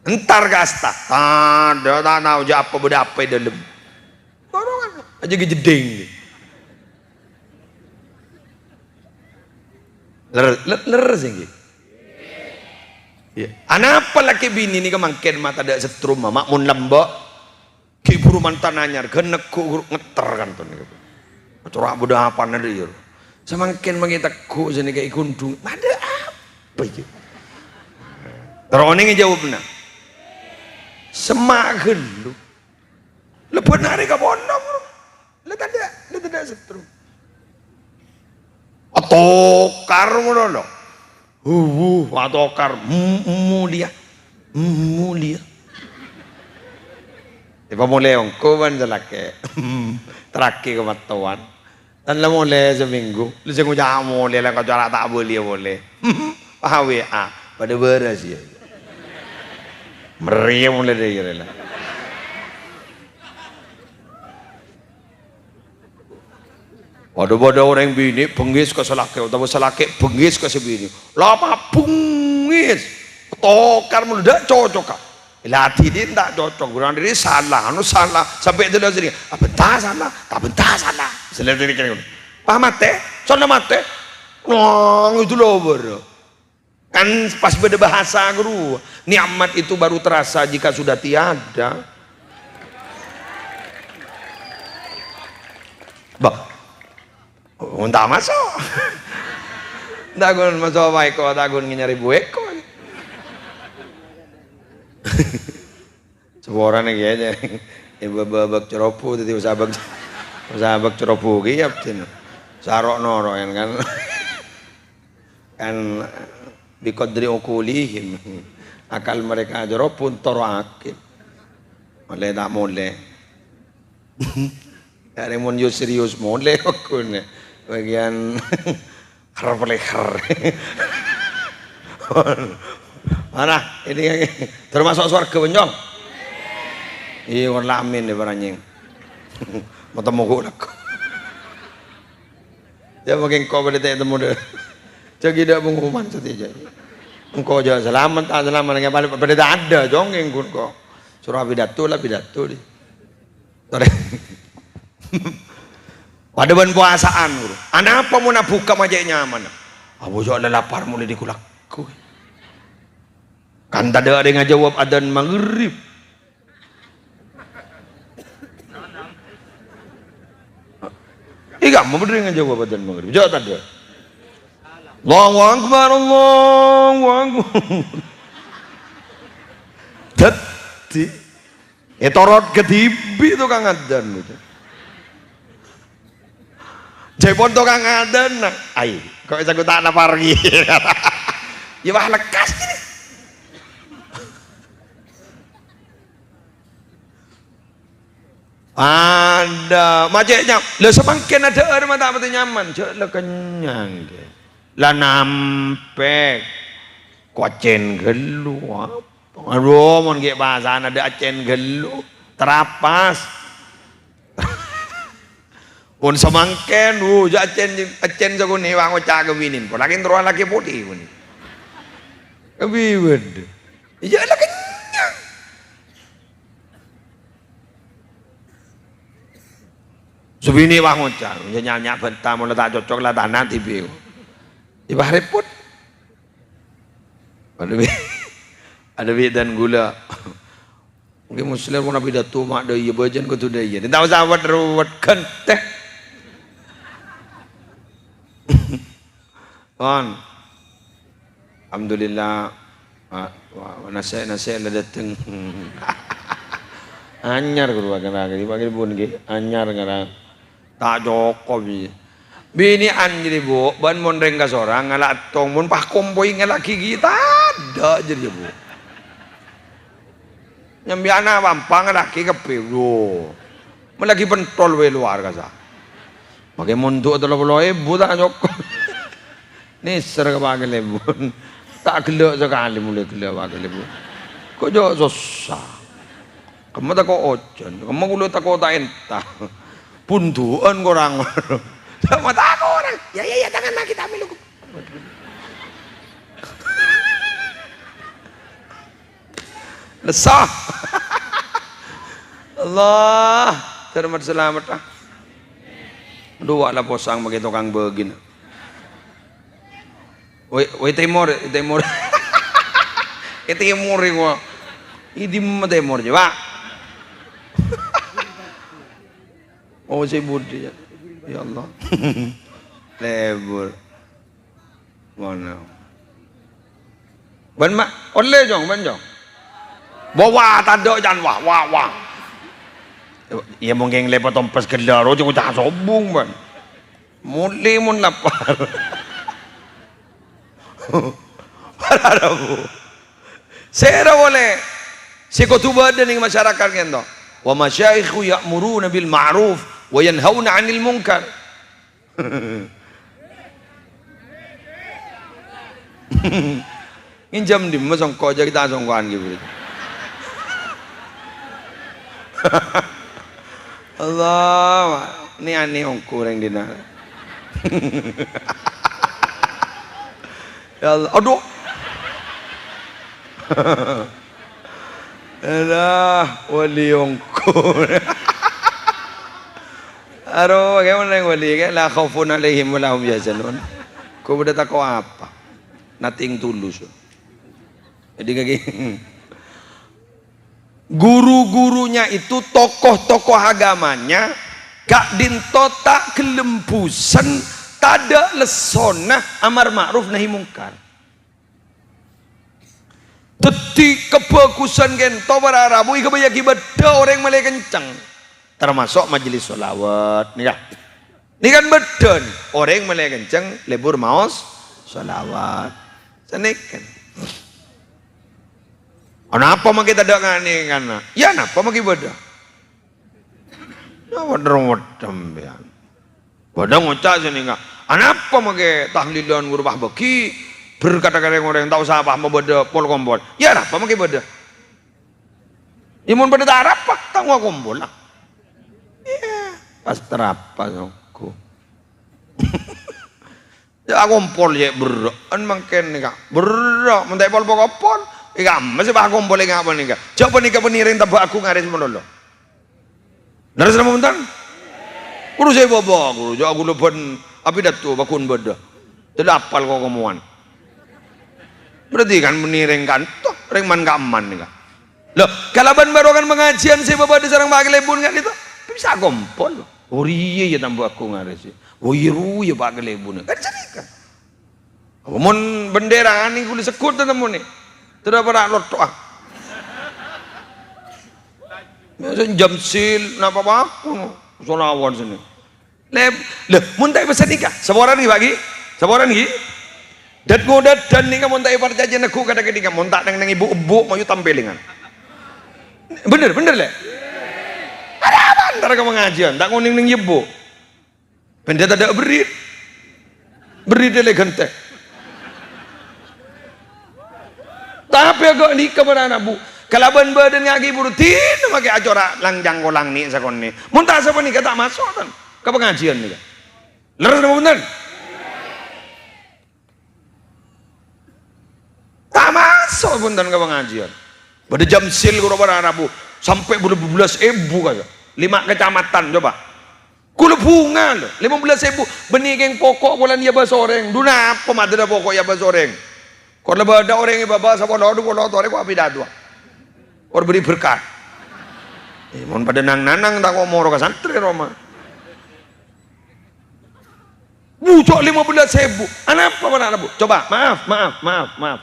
Entar kasta. Tadâ' ta' tao jhâ' apa bâdâ apa è dâlem. Koro kan. Ajâ ghi' jeddhing. Ler-, ler-, lerres ènggi. Iyâ. Anapa lakè binè nèka mangkèn ma' tadâ' setrum, ma' mon lambâ'? Ghi' buru mantan anyar, ghân neggu' ghuru ngetter kanto nèka. Cora' bâdâ apana rèya. Samangkèn mangkè teggu' sè nèka ègundhung. Bâdâ apa iki? Terro onèng jâwâbbhâ. Semma' ghâllu. Lebbhâna arè ka ponong, bro. La tadâ', la tadâ' setrum. Atokar ngono, lho. Wuh, atokar. M-, molèya. M-, molèya. Èpamolè ongghu bân sè lakè'. Terraghi ka mattowan. Tan la molè samènggu. Lu sè ngoca' molè la kocara' ta' bâliyâ molè. Pas W A. Padâ bârâs, yâ. Mèrrèya molè dâri la. Padâ-padâ orèng binè' bengngis ka sè lakè', otabâ sè lakè' bengngis ka sè binè'. La apa bengngis? Tokar mulu, ta' cocok, Kak. La dinna' ta' cocok, kurang dâri salah, anu salah, sampè' dâlâ sèrèng. Abhânta salah, ta' abhânta salah. Sè la dâri kènè'. Pas matè, sonna matè. Nang itu lho, bârâ. Kan pas bâdâ bahasa, ghuru, nikmat itu baru terasa jika sudah tiada. Bah, oh, ta' maso'. Ta' ghun maso' pa èko, ta' ghun ngènyar èbu èko. Saporana kèya, jâ. È bâ-, bâbâk cerobu, dhâddhi usaha bâk, usaha bâk cerobu kèya, abdhina. Saro' noro' kan. Kan biqadri uqulihim. Akal mereka cerobu, toro' akil. Molè ta' molè. Arè mon yo serius molè, ghun. Bagian her-peleher. Mana? Ini termasuk swarga, Bonjong? Iyâ, kon lamin ya, para nyèng. Mau temu ghulâ. Ya, mungkin engko' bâdâ ta' temu dâ. Jâ' ghi' dâ' pengumuman satèya. Engko' jâ' salamet, ta' salamet, ngghi palèng bâdâ ta' adâ, jong, ngghi, engko'. Soro pidato la pidato, dhi. Padâ bân powasaan, ghuru. Anapa mon abhuka ma' cè' nyamana? Abhu jâ' la lapar molè dhi-, ghu-lagghu. Kan tadâ' rè ngajâwâb adzan maghrib. Iyâ, kamma bhender ngajâwâb adzan maghrib. Jâ' tadâ'. Allahu Akbar, Allahu Akbar. Dhâddhi, ètorot kadhibi' tokang adzan. Jâ' pon tokang adzan, nah. Ai, kok èsanggu ta' lapar, ghi. Iyâ, wah, lekkas gini. Adâ, ma' cè' nyam-, la samangkèn adâ'âr ma' ta' patè nyaman, jâ' la kennyang, ghi. La nampèk, kocèn ghâllu, apa? Adhu, mon ghi' pasana adâ' accèn ghâllu, terapas. Pon samangkèn, wu, jâ' accèn, accèn sakonè' wa ngoca' ka binèn. Pon lakè terro lakè potè, pon. Kabiwèd. Iyâ, la kennyang. Subinè wa ngoca', ya nya-, nya bânta, mon la ta' cocok la tana dhibi'. Iyâ, wah, rèpot. Adâ bi-, adâ bi' dân ghulâ. Mungkin Muslim pon pidato ma' dâ' iyâ, bâjâna kodhu dâ' iyâ. Ta' osa wet-ruwet, ghântè. Pon. Alhamdulillah. Wa-, wa-, nasè'-nasè' la dâteng. Anyar ghuru, wa-, kena-, kena-, kena-, pun, ngghi. Anyar ngarang. Ta' cokop, iyâ. Binè'an jârèya, Bu, bân mon rèng kasorang ngala' èttong, mon pas kompoy ngala' ghighi, tadâ' jârèya, Bu. Nyambi ana' pampang laghi kabbhi, bro. Malaghi pentol bhâi lowar kasa. Makè mondu'â tello polo èbu ta' cokop. Nèser ka Pa' Kalèbun. Ta' ghellâ' sakalè, molaè ghellâ' Pa' Kalèbun. Kok jâ' sossa. Kemma tako' ojhân, kemma kulâ tako' ta' ènta. Bundu'ân korang. Sama tako' orang. Ya, ya, ya, jangan lagi, tak milu. Lesso. Allah, termat salamet, ah. Dhu, wa' la posang makè tokang bâgina. Wè, wè tèmor, tèmor. È tèmor, è, wa. È dimma tèmor, coba? Oh, sè budi, ya. Ya Allah. Lebur. Mana? Bân ma-, ollè, Jong, bân, Jong. Wah, wah, tadâ' can, wah, wah, wah. Iyâ, mungkin lèpot tompes ghellâ' ro, jung ta' sobung, bân. Molè mon lapar. Para rabu. Sèra polè sè kodhu bâdâ neng masyarakat kento. Wa masyaikhu ya'muruna bil ma'ruf wa yanhauna 'anil munkar. Ngènjhâm dimma songko' jâ' kita songko'an gitu. Allah, nè-anè ongghu rèng dinna'. Ya Allah, adhu. Alah, wali ongghu. Aro, bagaimana yang wali, kan? La khaufun 'alaihim wa la hum yahzanun. Kok bâdâ tako' apa? Nothing tulus. Jadi, kaki. Guru-gurunya itu, tokoh-tokoh agamanya, ka'dinto ta' ghellem busen Tadâ' lessona amar ma'ruf nahi mungkar. Dhâddhi kabhâghusân kènto para rabu èghâbâyyâghi bâdâ orèng malè kencèng, tamaso' majelis sholawat, nèka. Nèka kan bâdâ, orèng malè kencèng lebur maos sholawat. Sanèka. Anapa makè tadâ' nganèkana? Yâ, napa makè bâdâ? Yâ, wèddem-wèddem, yâ. Bâdâ ngoca' sè nèka, "Anapa makè tahlilan ghuru pas bâgi berkata ka rèng-orèng, ta' osa pas mabâdâ pol-kompol?" Yâ, arapa makè bâdâ? Yâ, mon padâ ta' arapa, ta' ngowa kompola. Yâ, pas tarapa songko. Yâ, akompol yâ, berrâ'ân mangkèn nèka. Berrâ', mon ta' pol-pol, èkamma sè pas akompol ènga' panèka. Jhâ' panèka panèrèng tamba agung arè sè malolo. Lerres napa bhunten? Ghuru sè bâbâ, ghuru, jhâ' ghulâ bân apidato, pagghun bâdâ. Tadâ' apal kokomowan. Berarti kan mènè rèng kanto, rèng man-kamman nèka. Lho, kalabân barokan pangajiyân sè bâbâdâ sareng Pa' Kalèbun ka'dinto, bisa akompol. Oh, rèya yâ tamba agung arè sè. Oh, iyâ rowa yâ Pa' Kalèbun. Kan sanèka. Apa mon bendera ani ghuli seggut temmone? Terus apa rak lotto'a? Biasa jamsil, napa apa? Sholawat sini. Lep, lho, mon ta' pesen nika, saporan nggih, Pak, nggih? Saporan nggih? Dat ngodat dan nika mon ta' parcaja neggu' kata ketika, mon ta' neng-neng ibu-ibu, mayu tampelingan. Bener, bener, le? Ada apa antara ke pengajian? Tak ngoning neng ibu. Bendera tadâ' berrit. Berrit lè ghântè. Tapè ghâ' nèka para rabu. Kalabân bâdân ngaghi buru dina makè acora' langjang kolang nè' sakonè'. Mon ta' sapanèka ta' maso' tan ka pangajiân nèka. Lerres napa bhunten? Ta' maso' bhunten ka pangajiân. Bâdâ jamsil karo para rabu, sampè' bâllu bellâs èbu kaya. Lèma' kacamatan, coba. Kulâ bhunga, lho, lèma bellâs èbu. Bânnè kèng poko' polana è bâbâ sorèng. Dhu napa madâna poko' è bâbâ sorèng? Kor la bâdâ orèng è bâbâ sapolo, dhu polo torè ko' apidato. Kor bâri' berkat. Eh, mon padâ nang-nanang tako' moro ka santrè roma. Buco' lèma bellâs èbu. Anapa para rabu? Coba, maaf, maaf, maaf, maaf.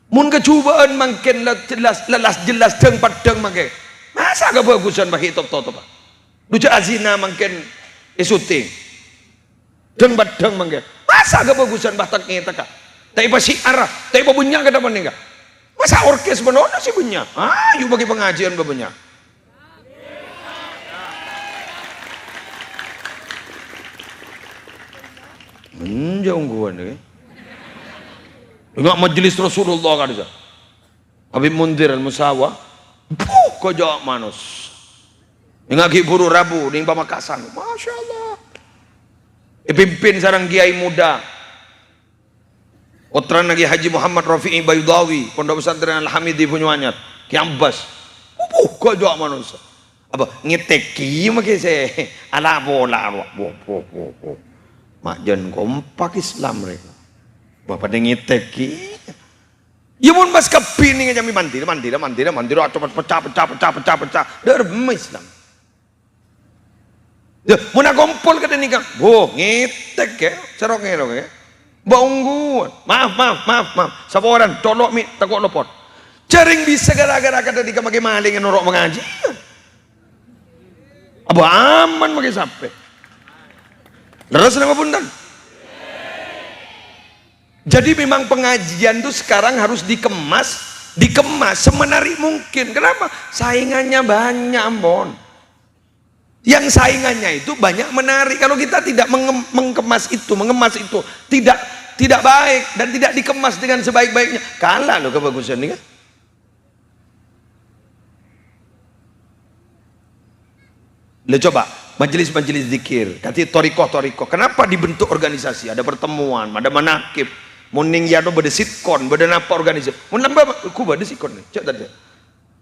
Mon kajhubâ'ân mangkèn la jelas, lelas jelas dhâng-paddhâng mangkèn. Masa kabhâghusân pas ètop-totop? Dhu jhâ' azina mangkèn èsuting. Dhâng-paddhâng mangkèn. Masa kabhâghusân pas tek-ngetekka? Ta' èpasi'ara, ta' èpabânnya' ka dâpon nèka. Masa orkes bân ono sè bânnya'? Ayo bâgi pangajiân bâbânnya'. Menja' ongghuwân, ngghi. Enga' majelis Rasulullah ka'dissa. Habib Munzir Al-Musawa. Puh, kajâ' manos. Engagi buru rabu neng Pamekasan. Masya Allah. Èpimpin sareng kiai muda. Pottrana Kiai Haji Muhammad Rafi'i Baidawi, Pondok Pesantren Al-Hamidi Banyuanyar, Kiai Abbas. Pupuh, kajâ' manossa. Apa, ngeteki makè sè ala pola, apa? Puh, puh, puh, puh. Ma' jân kompak Islam rèya. Bâ' padâ ngeteki. Yâ, mon pas kabbhi nèng jami mandira, mandira, mandira, mandira, copot pecah, pecah, pecah, pecah, pecah. Dâ' remma Islam. Yâ, mon akompol kadhâ' nèka, bo, ngetek, yâ, serok ngerok, yâ. Mbok ongghuwân. Maaf, maaf, maaf, maaf. Saporan, colo' mè' tako' lopot. Jhâreng bisa gara-gara kadhâ' nèka makè malèng noro' pangajiân. Apa aman makè sapè? Lerres napa bhunten? Jadi memang pengajian tuh sekarang harus dikemas, dikemas semenarik mungkin. Kenapa? Saingannya banyak, ampon. Yang saingannya itu banyak menarik. Kalau kita tidak mengem-, mengemas itu, mengemas itu, tidak, tidak baik dan tidak dikemas dengan sebaik-baiknya, kalah loh kebagusan ini kan. Lah coba, majelis-majelis zikir, kati thariqah-thariqah. Kenapa dibentuk organisasi? Ada pertemuan, ada manakib. Mon nèng yâ bâdâ sitkon, bâdâ napa organisasi? Mon lamba, ku bâdâ sitkon nèng, cek tadi.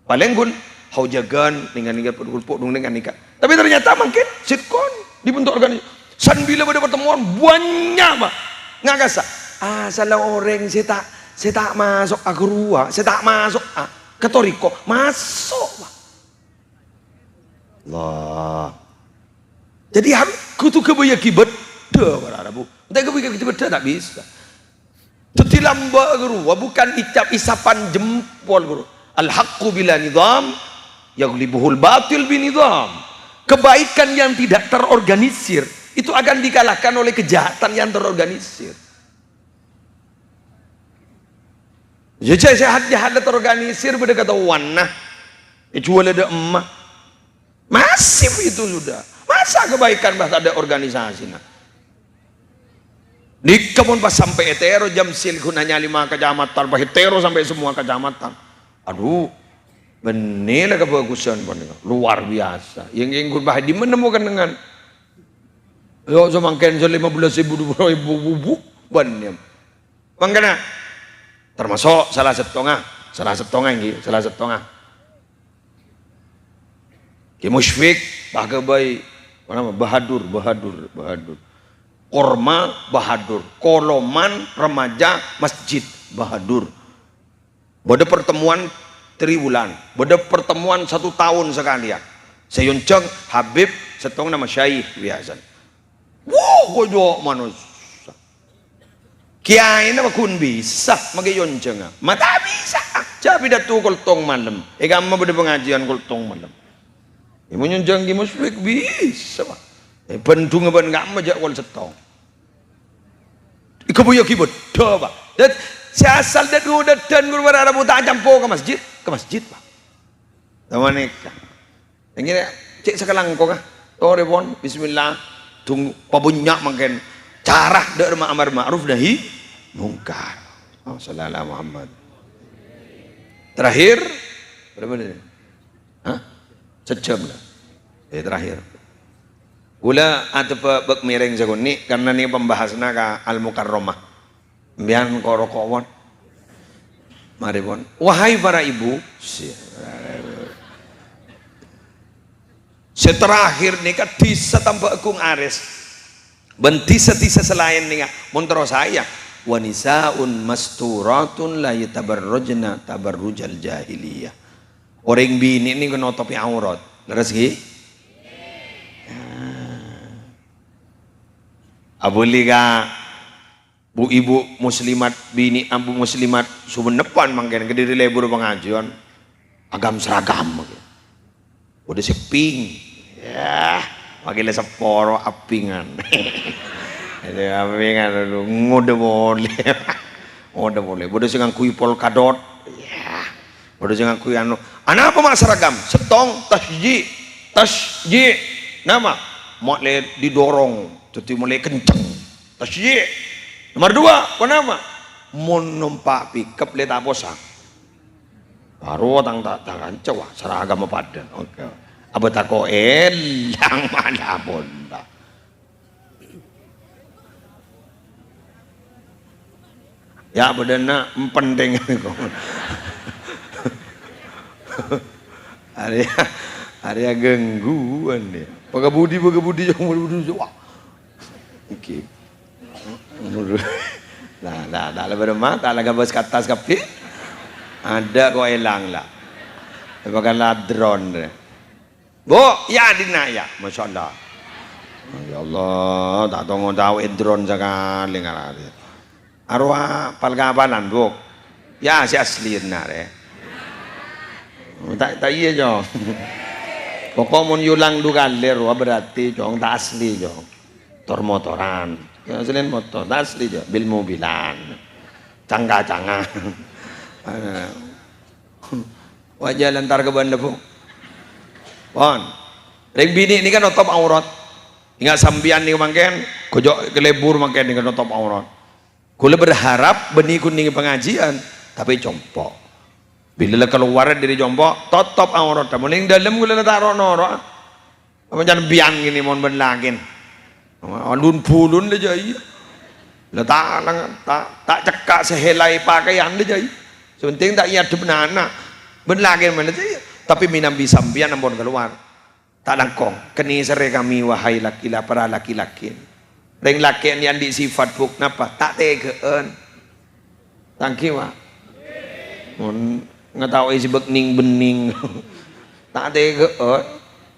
Palèng ghun hau jâgân, nèng-nèng pondhuk-pondhuk nèng nèka. Tapi ternyata mungkin sitkon dibentuk organisasi. Sanbila bâdâ pertemuan banyak, Pak. Ngakasa. Asal orèng sè ta', sè ta' maso' ka ghâruwa, sè ta' maso' ka, ka thariqah, maso', Pak. Allah. Jadi harus kudu ghâbâyyâghi bâdâ para rabu. Ente' kepikir gitu beda tak bisa. Jadi lamba' guru, bukan icap isapan jempol guru. Al-haqqu bila nizam, yaghlibuhul batil binizam. Kebaikan yang tidak terorganisir itu akan dikalahkan oleh kejahatan yang terorganisir. Ya, saya sehat jahat terorganisir, beda kata wana. Ya, jual ada emak. Masif itu sudah. Masa kebaikan bah tak ada organisasi, nah. Nèka pon pas sampai etero jam silih ghunanya lima kecamatan, pas etero sampai semua kecamatan. Aduh, benne la kebagusan panèka. Luar biasa. Yang yang ghun bah di mana mau kenengan? Yo, samangkèn se lima belas ribu, dua puluh ribu, bu, bu, benne. Mangkana, termasuk salah settonga, salah settonga nggih, salah settonga. Ki Musyfik, Pak Gabai, apa nama? Bahadur, Bahadur, Bahadur. Korma Bahadur, Koloman Remaja Masjid Bahadur. Bâdâ pertemuan triwulan, bâdâ pertemuan satu tahun sekalian. Sè èonjhâng Habib, settong nama Syaikh biasa. Wuh, koyo manossa. Kiyaèna paggun bisa, make èonjhânga. Ma' ta' bisa. Jhâ' pidato kol tong malem. È kamma bâdâ pangajiân kol tong malem. È, mon nyonjhâng Ki Musyfik bisa, Pak. È, bendhungnga bân kamma jhâ' kol settong. È, ghâbây ghi bâdâ, Pak. Dâd-, sè asal dâ-, dâdân ghuru para rabu ta' acampo ka masjid, ka masjid, Pak. Sapanèka. Èngghi, cè' sakalangkong, ah. Torè pon, bismillah. Dung pabânnya' mangkèn. Cara dâ' remma amar ma'ruf nahi mungkar. Oh, sallallahu Muhammad. Terakhir, berapa menit? Hah? Sejam lah. Eh, terakhir. Kaulâ atebbhâ bâk mèrèng sakonè' karena nèka pembahasanna ka Al-Mukarramah. Sampèyan ko-, roko' pon. Marè pon. Wahai para ibu, sè terakhir nèka dhisa Tambâ Agung Arès. Bân dhisa-dhisa sè laèn nèka, mon terro saè, "Wa nisa'un masturatun la yatabarrajna tabarrujal jahiliyah." Orèng binè' nèka notobhi aurat. Lerres, ghi? Nah. Abâli ka Bu-ibu muslimat, binè' ambu muslimat, Sumennepan mangkèn, Kediri lebur pangajiân, agam seragam. Bâdâ sè pink. Yah, wakèlè saporo apingan. Itu apingan, aduh, ngodâ polè. Ngodâ polè. Bâdâ sè ngangghuy polka dot. Yah. Bâdâ sè ngangghuy anu. Anapa ma' seragam? Settong, tasyji'. Tasyji'. Napa? Ma'lè didorong. Dhâddhi ma'lè kenceng. Tasyji'. Nomor dua, ponapa? Mon nompa' pickup lè ta' posa. Bâru tang ta-, ta-, kanca, wah, seragam padâ. Oke. Apa tako' èlang malah ponapa? Ya, padâna penting. Arèya, arèya gangguan ya. Pakabudi, pakabudi, wah. Oke. Nah, nah, ta' la bârâmma, ta' la gabâs ka attas kabbhi. Adâ' ko' èlang la. Bakal ladron rè. Bu, ya, dinna', ya. Masya Allah. Ya Allah, ta' tongo tao èdron sakalè ngararè. Arowa pal-kapalan, Bu. Ya, sè asli ènna' rè. Ta', ta' iyâ, Cong. Pokok mon yulang du kalè rowa berarti, Cong, ta' asli, Cong. Tor-motoran. Ya, asli motor, ta' asli, Cong. Bil-mobilan. Cang-kacangan. Wajah lantar ka bân lebu. Pon. Rèng binè' nèka notop aurat. Enga' sampèyan nèka mangkèn, gojok kalebur mangkèn nèka notop aurat. Kaulâ berharap bânnè ghun nèng pangajiân, tapè compo'. Bilâ la kalowar dâri compo', totop aurat. Mon nèng dâlem kaulâ la ta' ro'-noro'. Apa can biyan ngènè mon bân lakèn? Alun-bulun la jâ iyâ. La ta', ta', ta' cekka' sè hèlaè pakaian la jâ iyâ. Sè penting ta' èadhep na'-ana'. Bân lakèn mènta jâ iyâ. Tapè mènambi sampèyan ampon kalowar. Ta' langkong. Kenni serrè kami, wahai laki-, la-, para laki-laki. Rèng lakè' nè andi' sifat, Bu', napa? Ta' tèghâ'ân. Tangghi, Pak. Mon ngataowè sè bâk nèng-bennèng. Ta' tèghâ'ân.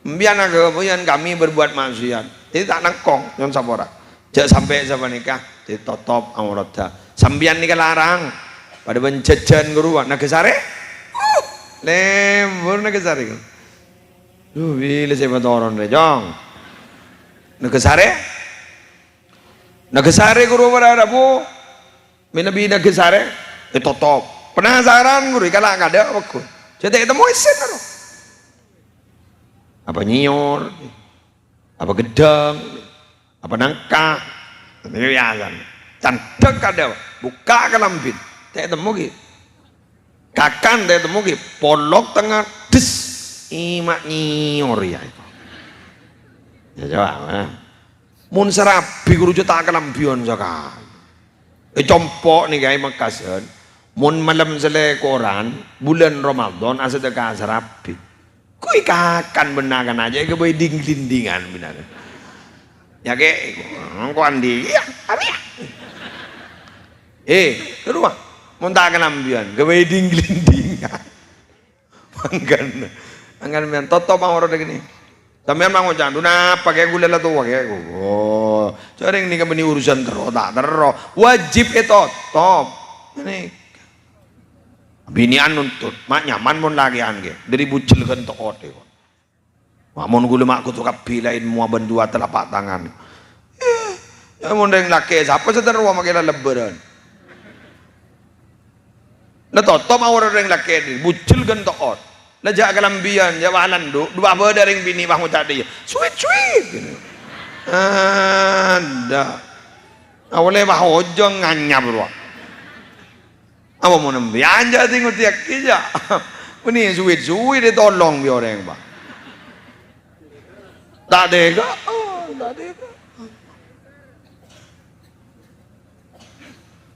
Sampèyan aghâbây yèn kami berbuat maksiat. Dhâddhi ta' langkong, nyo'on sapora. Jhâ' sampè' sapanèka ètotop auradda. Sampèyan nèka larang. Padâ bân jhâjhân ghâruwa. Nagasarè? Uh, lèmbur Nagasarè. Duh, bilâ sè patoron rè, Cong? Nagasarè? Nagasarè ghâruwa para rabu. Mènabi Nagasarè ètotop. Penasaran ghâruwa, kala' kadâ' paggun. Jhâ' ta' ètemmo èssèna ro. Apa nyèyor? Apa ghedhâng? Apa nangka? Nèka biyasana. Candhek kadâ', bukka' kalambhina. Ta' ètemmo ghi. Kakan ta' ètemmo ghi. Polok tengnga, des. Ima' nyèyor, yâ. Yâ, coba, eh. Mon sarabi ghâruwa jhâ' ta' kalambhiyân sakalè. È compo' nèka è Mekkasân. Mon malem salèkoran, bulân Ramadan, asadhâka sarabi. Kuwi kakan bân na'-kana' jhâ' èghâbây ding-glindingan bân na'-kana'. Yâ, Kè, engko' andi', yâ, abi, yâ. Eh, ghâruwa, mon ta' kalambhiyân, ghâbây ding-glindingan. Mangkana, mangkana mèyan totop aurat kènè'. Sampèyan ma' ngoca', "Dhu napa, Kè, ghulâ la towa, Kè." Oh, jhâ' rèng nèka bânnè urusan terro, ta' terro. Wajib ètotop. Nèka. Binè'an nuntut, ma' nyaman mon lakè'an, Kè. Dhâri bujel ghân to'ot, Kè. Ma' mon ghulâ ma' kodhu kabbhi la èlmo bân duwâ telapak tangan. Eh, yâ mon rèng lakè', sapa sè terro makè lalebârân? La totop aurat rèng lakè' dhâri, bujel ghân to'ot. La jhâ' kalambhiyân, jhâ' walan, Dhu. Dhu bâdâ rèng binè' pas ngoca' dhiyâ, "Sweet, sweet," gitu. Adâ'. Awalè pas ojhâng nganyap rowa. Apa mon embi' anja' ti ngotèyaghi, jhâ'? Mènè suwit-suwit ètolong bi' orèng, Pak. Ta' tega, oh, ta' tega.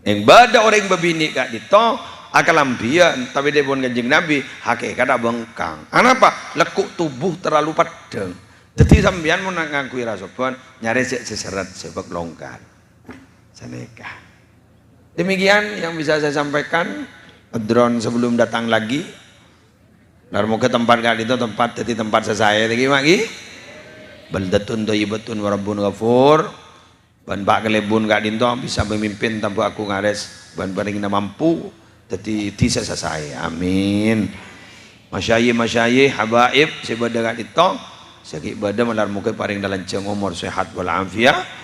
Èng bâdâ orèng bâbinè' ka'dinto akalambhiyân, tapè dhâbuna Kanjeng Nabi, hakèkatta bengkang. Anapa? Lekko' tubuh terlalu peddhâng. Dhâddhi sampèyan mon ngangghuy rasoban, nyarè sè sè serret, sè bâk longgar. Sanèka. Demikian yang bisa saya sampaikan. Adron sebelum datang lagi. Lar moga tempat ka'dinto tempat dhâddhi tempat sè saè lagi, Mak, ghi. Baldatun thayyibatun wa rabbun ghafur. Bân Pa' Kalèbun ka'dinto bisa memimpin Tambu Agung Arès bân parèngna mampu dhâddhi dhisa sè saè. Amin. Masyayikh-masyayikh, habaib sè bâdâ ka'dinto, sè ghi' bâdâ malar moga parèng lanjhâng omor, sehat wal afiat.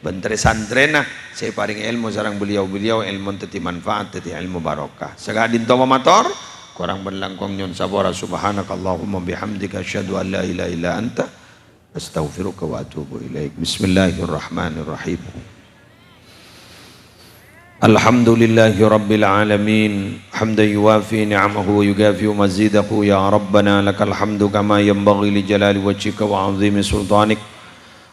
Bân trè-santrèna sè parèng èlmo sareng beliau-beliau èlmo dhâddhi manfaat, dhâddhi èlmo barokah. Saka'dinto mamator, korang bân langkong nyo'on sapora. Subhanakallahumma bihamdika, asyhadu an la ilaha illa anta, astaghfiruka wa atubu ilaik. Bismillahirrahmanirrahim. Alhamdulillahi rabbil alamin. Hamdan yuwafi ni'amahu wa yukafi'u mazidahu. Ya Rabbana lakal hamdu kama yanbaghi li jalali wajhika wa 'azimi sultanik.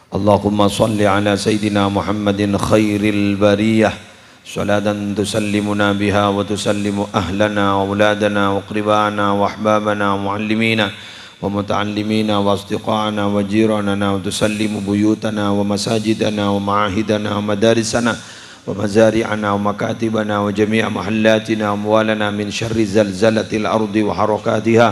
Allahumma shalli ala sayyidina Muhammadin khairil bariyah. Salatan tusallimuna biha wa tusallimu ahlana wa auladana wa aqribana wa ahbabana wa muallimina wa muta'allimina wa asdiqa'ana wa jiranana wa tusallimu buyutana wa masajidana wa ma'ahidana wa madarisana wa mazari'ana wa makatibana wa jami'a mahallatina wa amwalana min syarri zalzalatil ardi wa harakatiha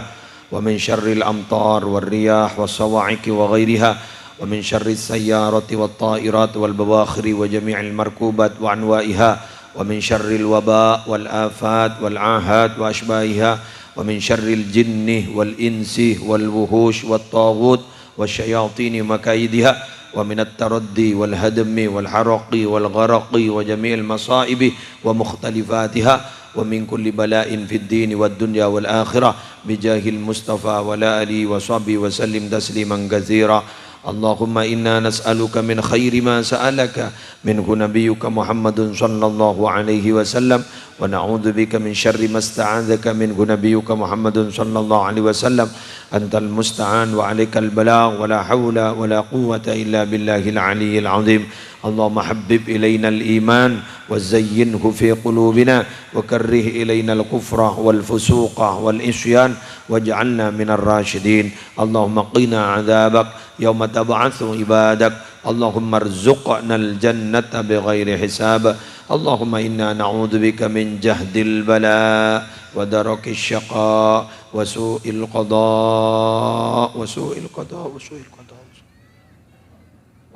wa min syarril amtar wal riyah was sawa'iqi wa ghairiha wa min syarris sayyarati wat ta'irat wal bawakhiri wa jami'il markubat wa anwa'iha wa min syarril waba wal afat wal ahad wa asbahiha wa min syarril jinni wal insi wal wuhush wat taghut wasyayatini makaidiha wa minat taraddi wal hadmi wal haraqi wal gharaqi wa jami'il masaibi wa mukhtalifatiha wa min kulli bala'in fid dini wad dunya wal akhirah bijahil mustafa wa ala alihi wa sahbihi wa sallim tasliman katsira. Allahumma inna nas'aluka min khairi ma sa'alaka minhu nabiyyuka Muhammadun sallallahu alaihi wasallam ونعوذ بك من شر ما استعاذك منه نبيك محمد صلى الله عليه وسلم. أنت المستعان وعليك البلاغ ولا حول ولا قوة إلا بالله العلي العظيم. اللهم حبب إلينا الإيمان وزينه في قلوبنا وكره إلينا الكفر والفسوق والعصيان واجعلنا من الراشدين. اللهم قنا عذابك يوم تبعث عبادك. اللهم ارزقنا الجنة بغير حساب. اللهم إنا نعوذ بك من جهد البلاء ودرك الشقاء وسوء القضاء، وسوء القضاء، وسوء القضاء.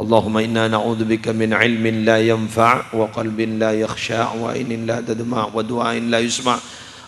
اللهم إنا نعوذ بك من علم لا ينفع وقلب لا يخشع وعين لا تدمع ودعاء لا يسمع.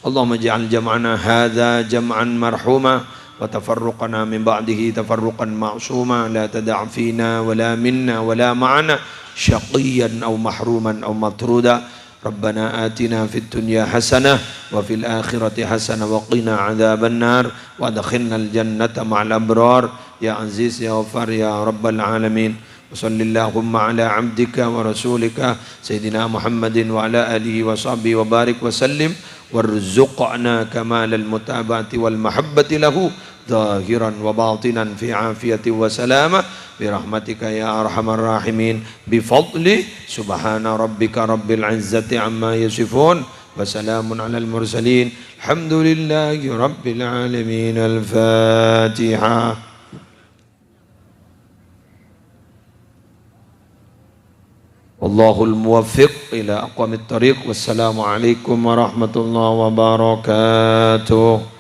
اللهم اجعل جمعنا هذا جمعا مرحوما وتفرقنا من بعده تفرقا معصوما، لا تدع فينا ولا منا ولا معنا شقيا أو محروما أو مطرودا. ربنا آتنا في الدنيا حسنة وفي الآخرة حسنة وقنا عذاب النار وأدخلنا الجنة مع الأبرار يا عزيز يا غفار يا رب العالمين. وصل اللهم على عبدك ورسولك سيدنا محمد وعلى آله وصحبه وبارك وسلم، وارزقنا كمال المتابعة والمحبة له ظاهرا وباطنا في عافية وسلامة برحمتك يا أرحم الراحمين بفضل سبحان ربك رب العزة عما يصفون وسلام على المرسلين الحمد لله رب العالمين. الفاتحة. والله الموفق إلى أقوم الطريق. والسلام عليكم ورحمة الله وبركاته.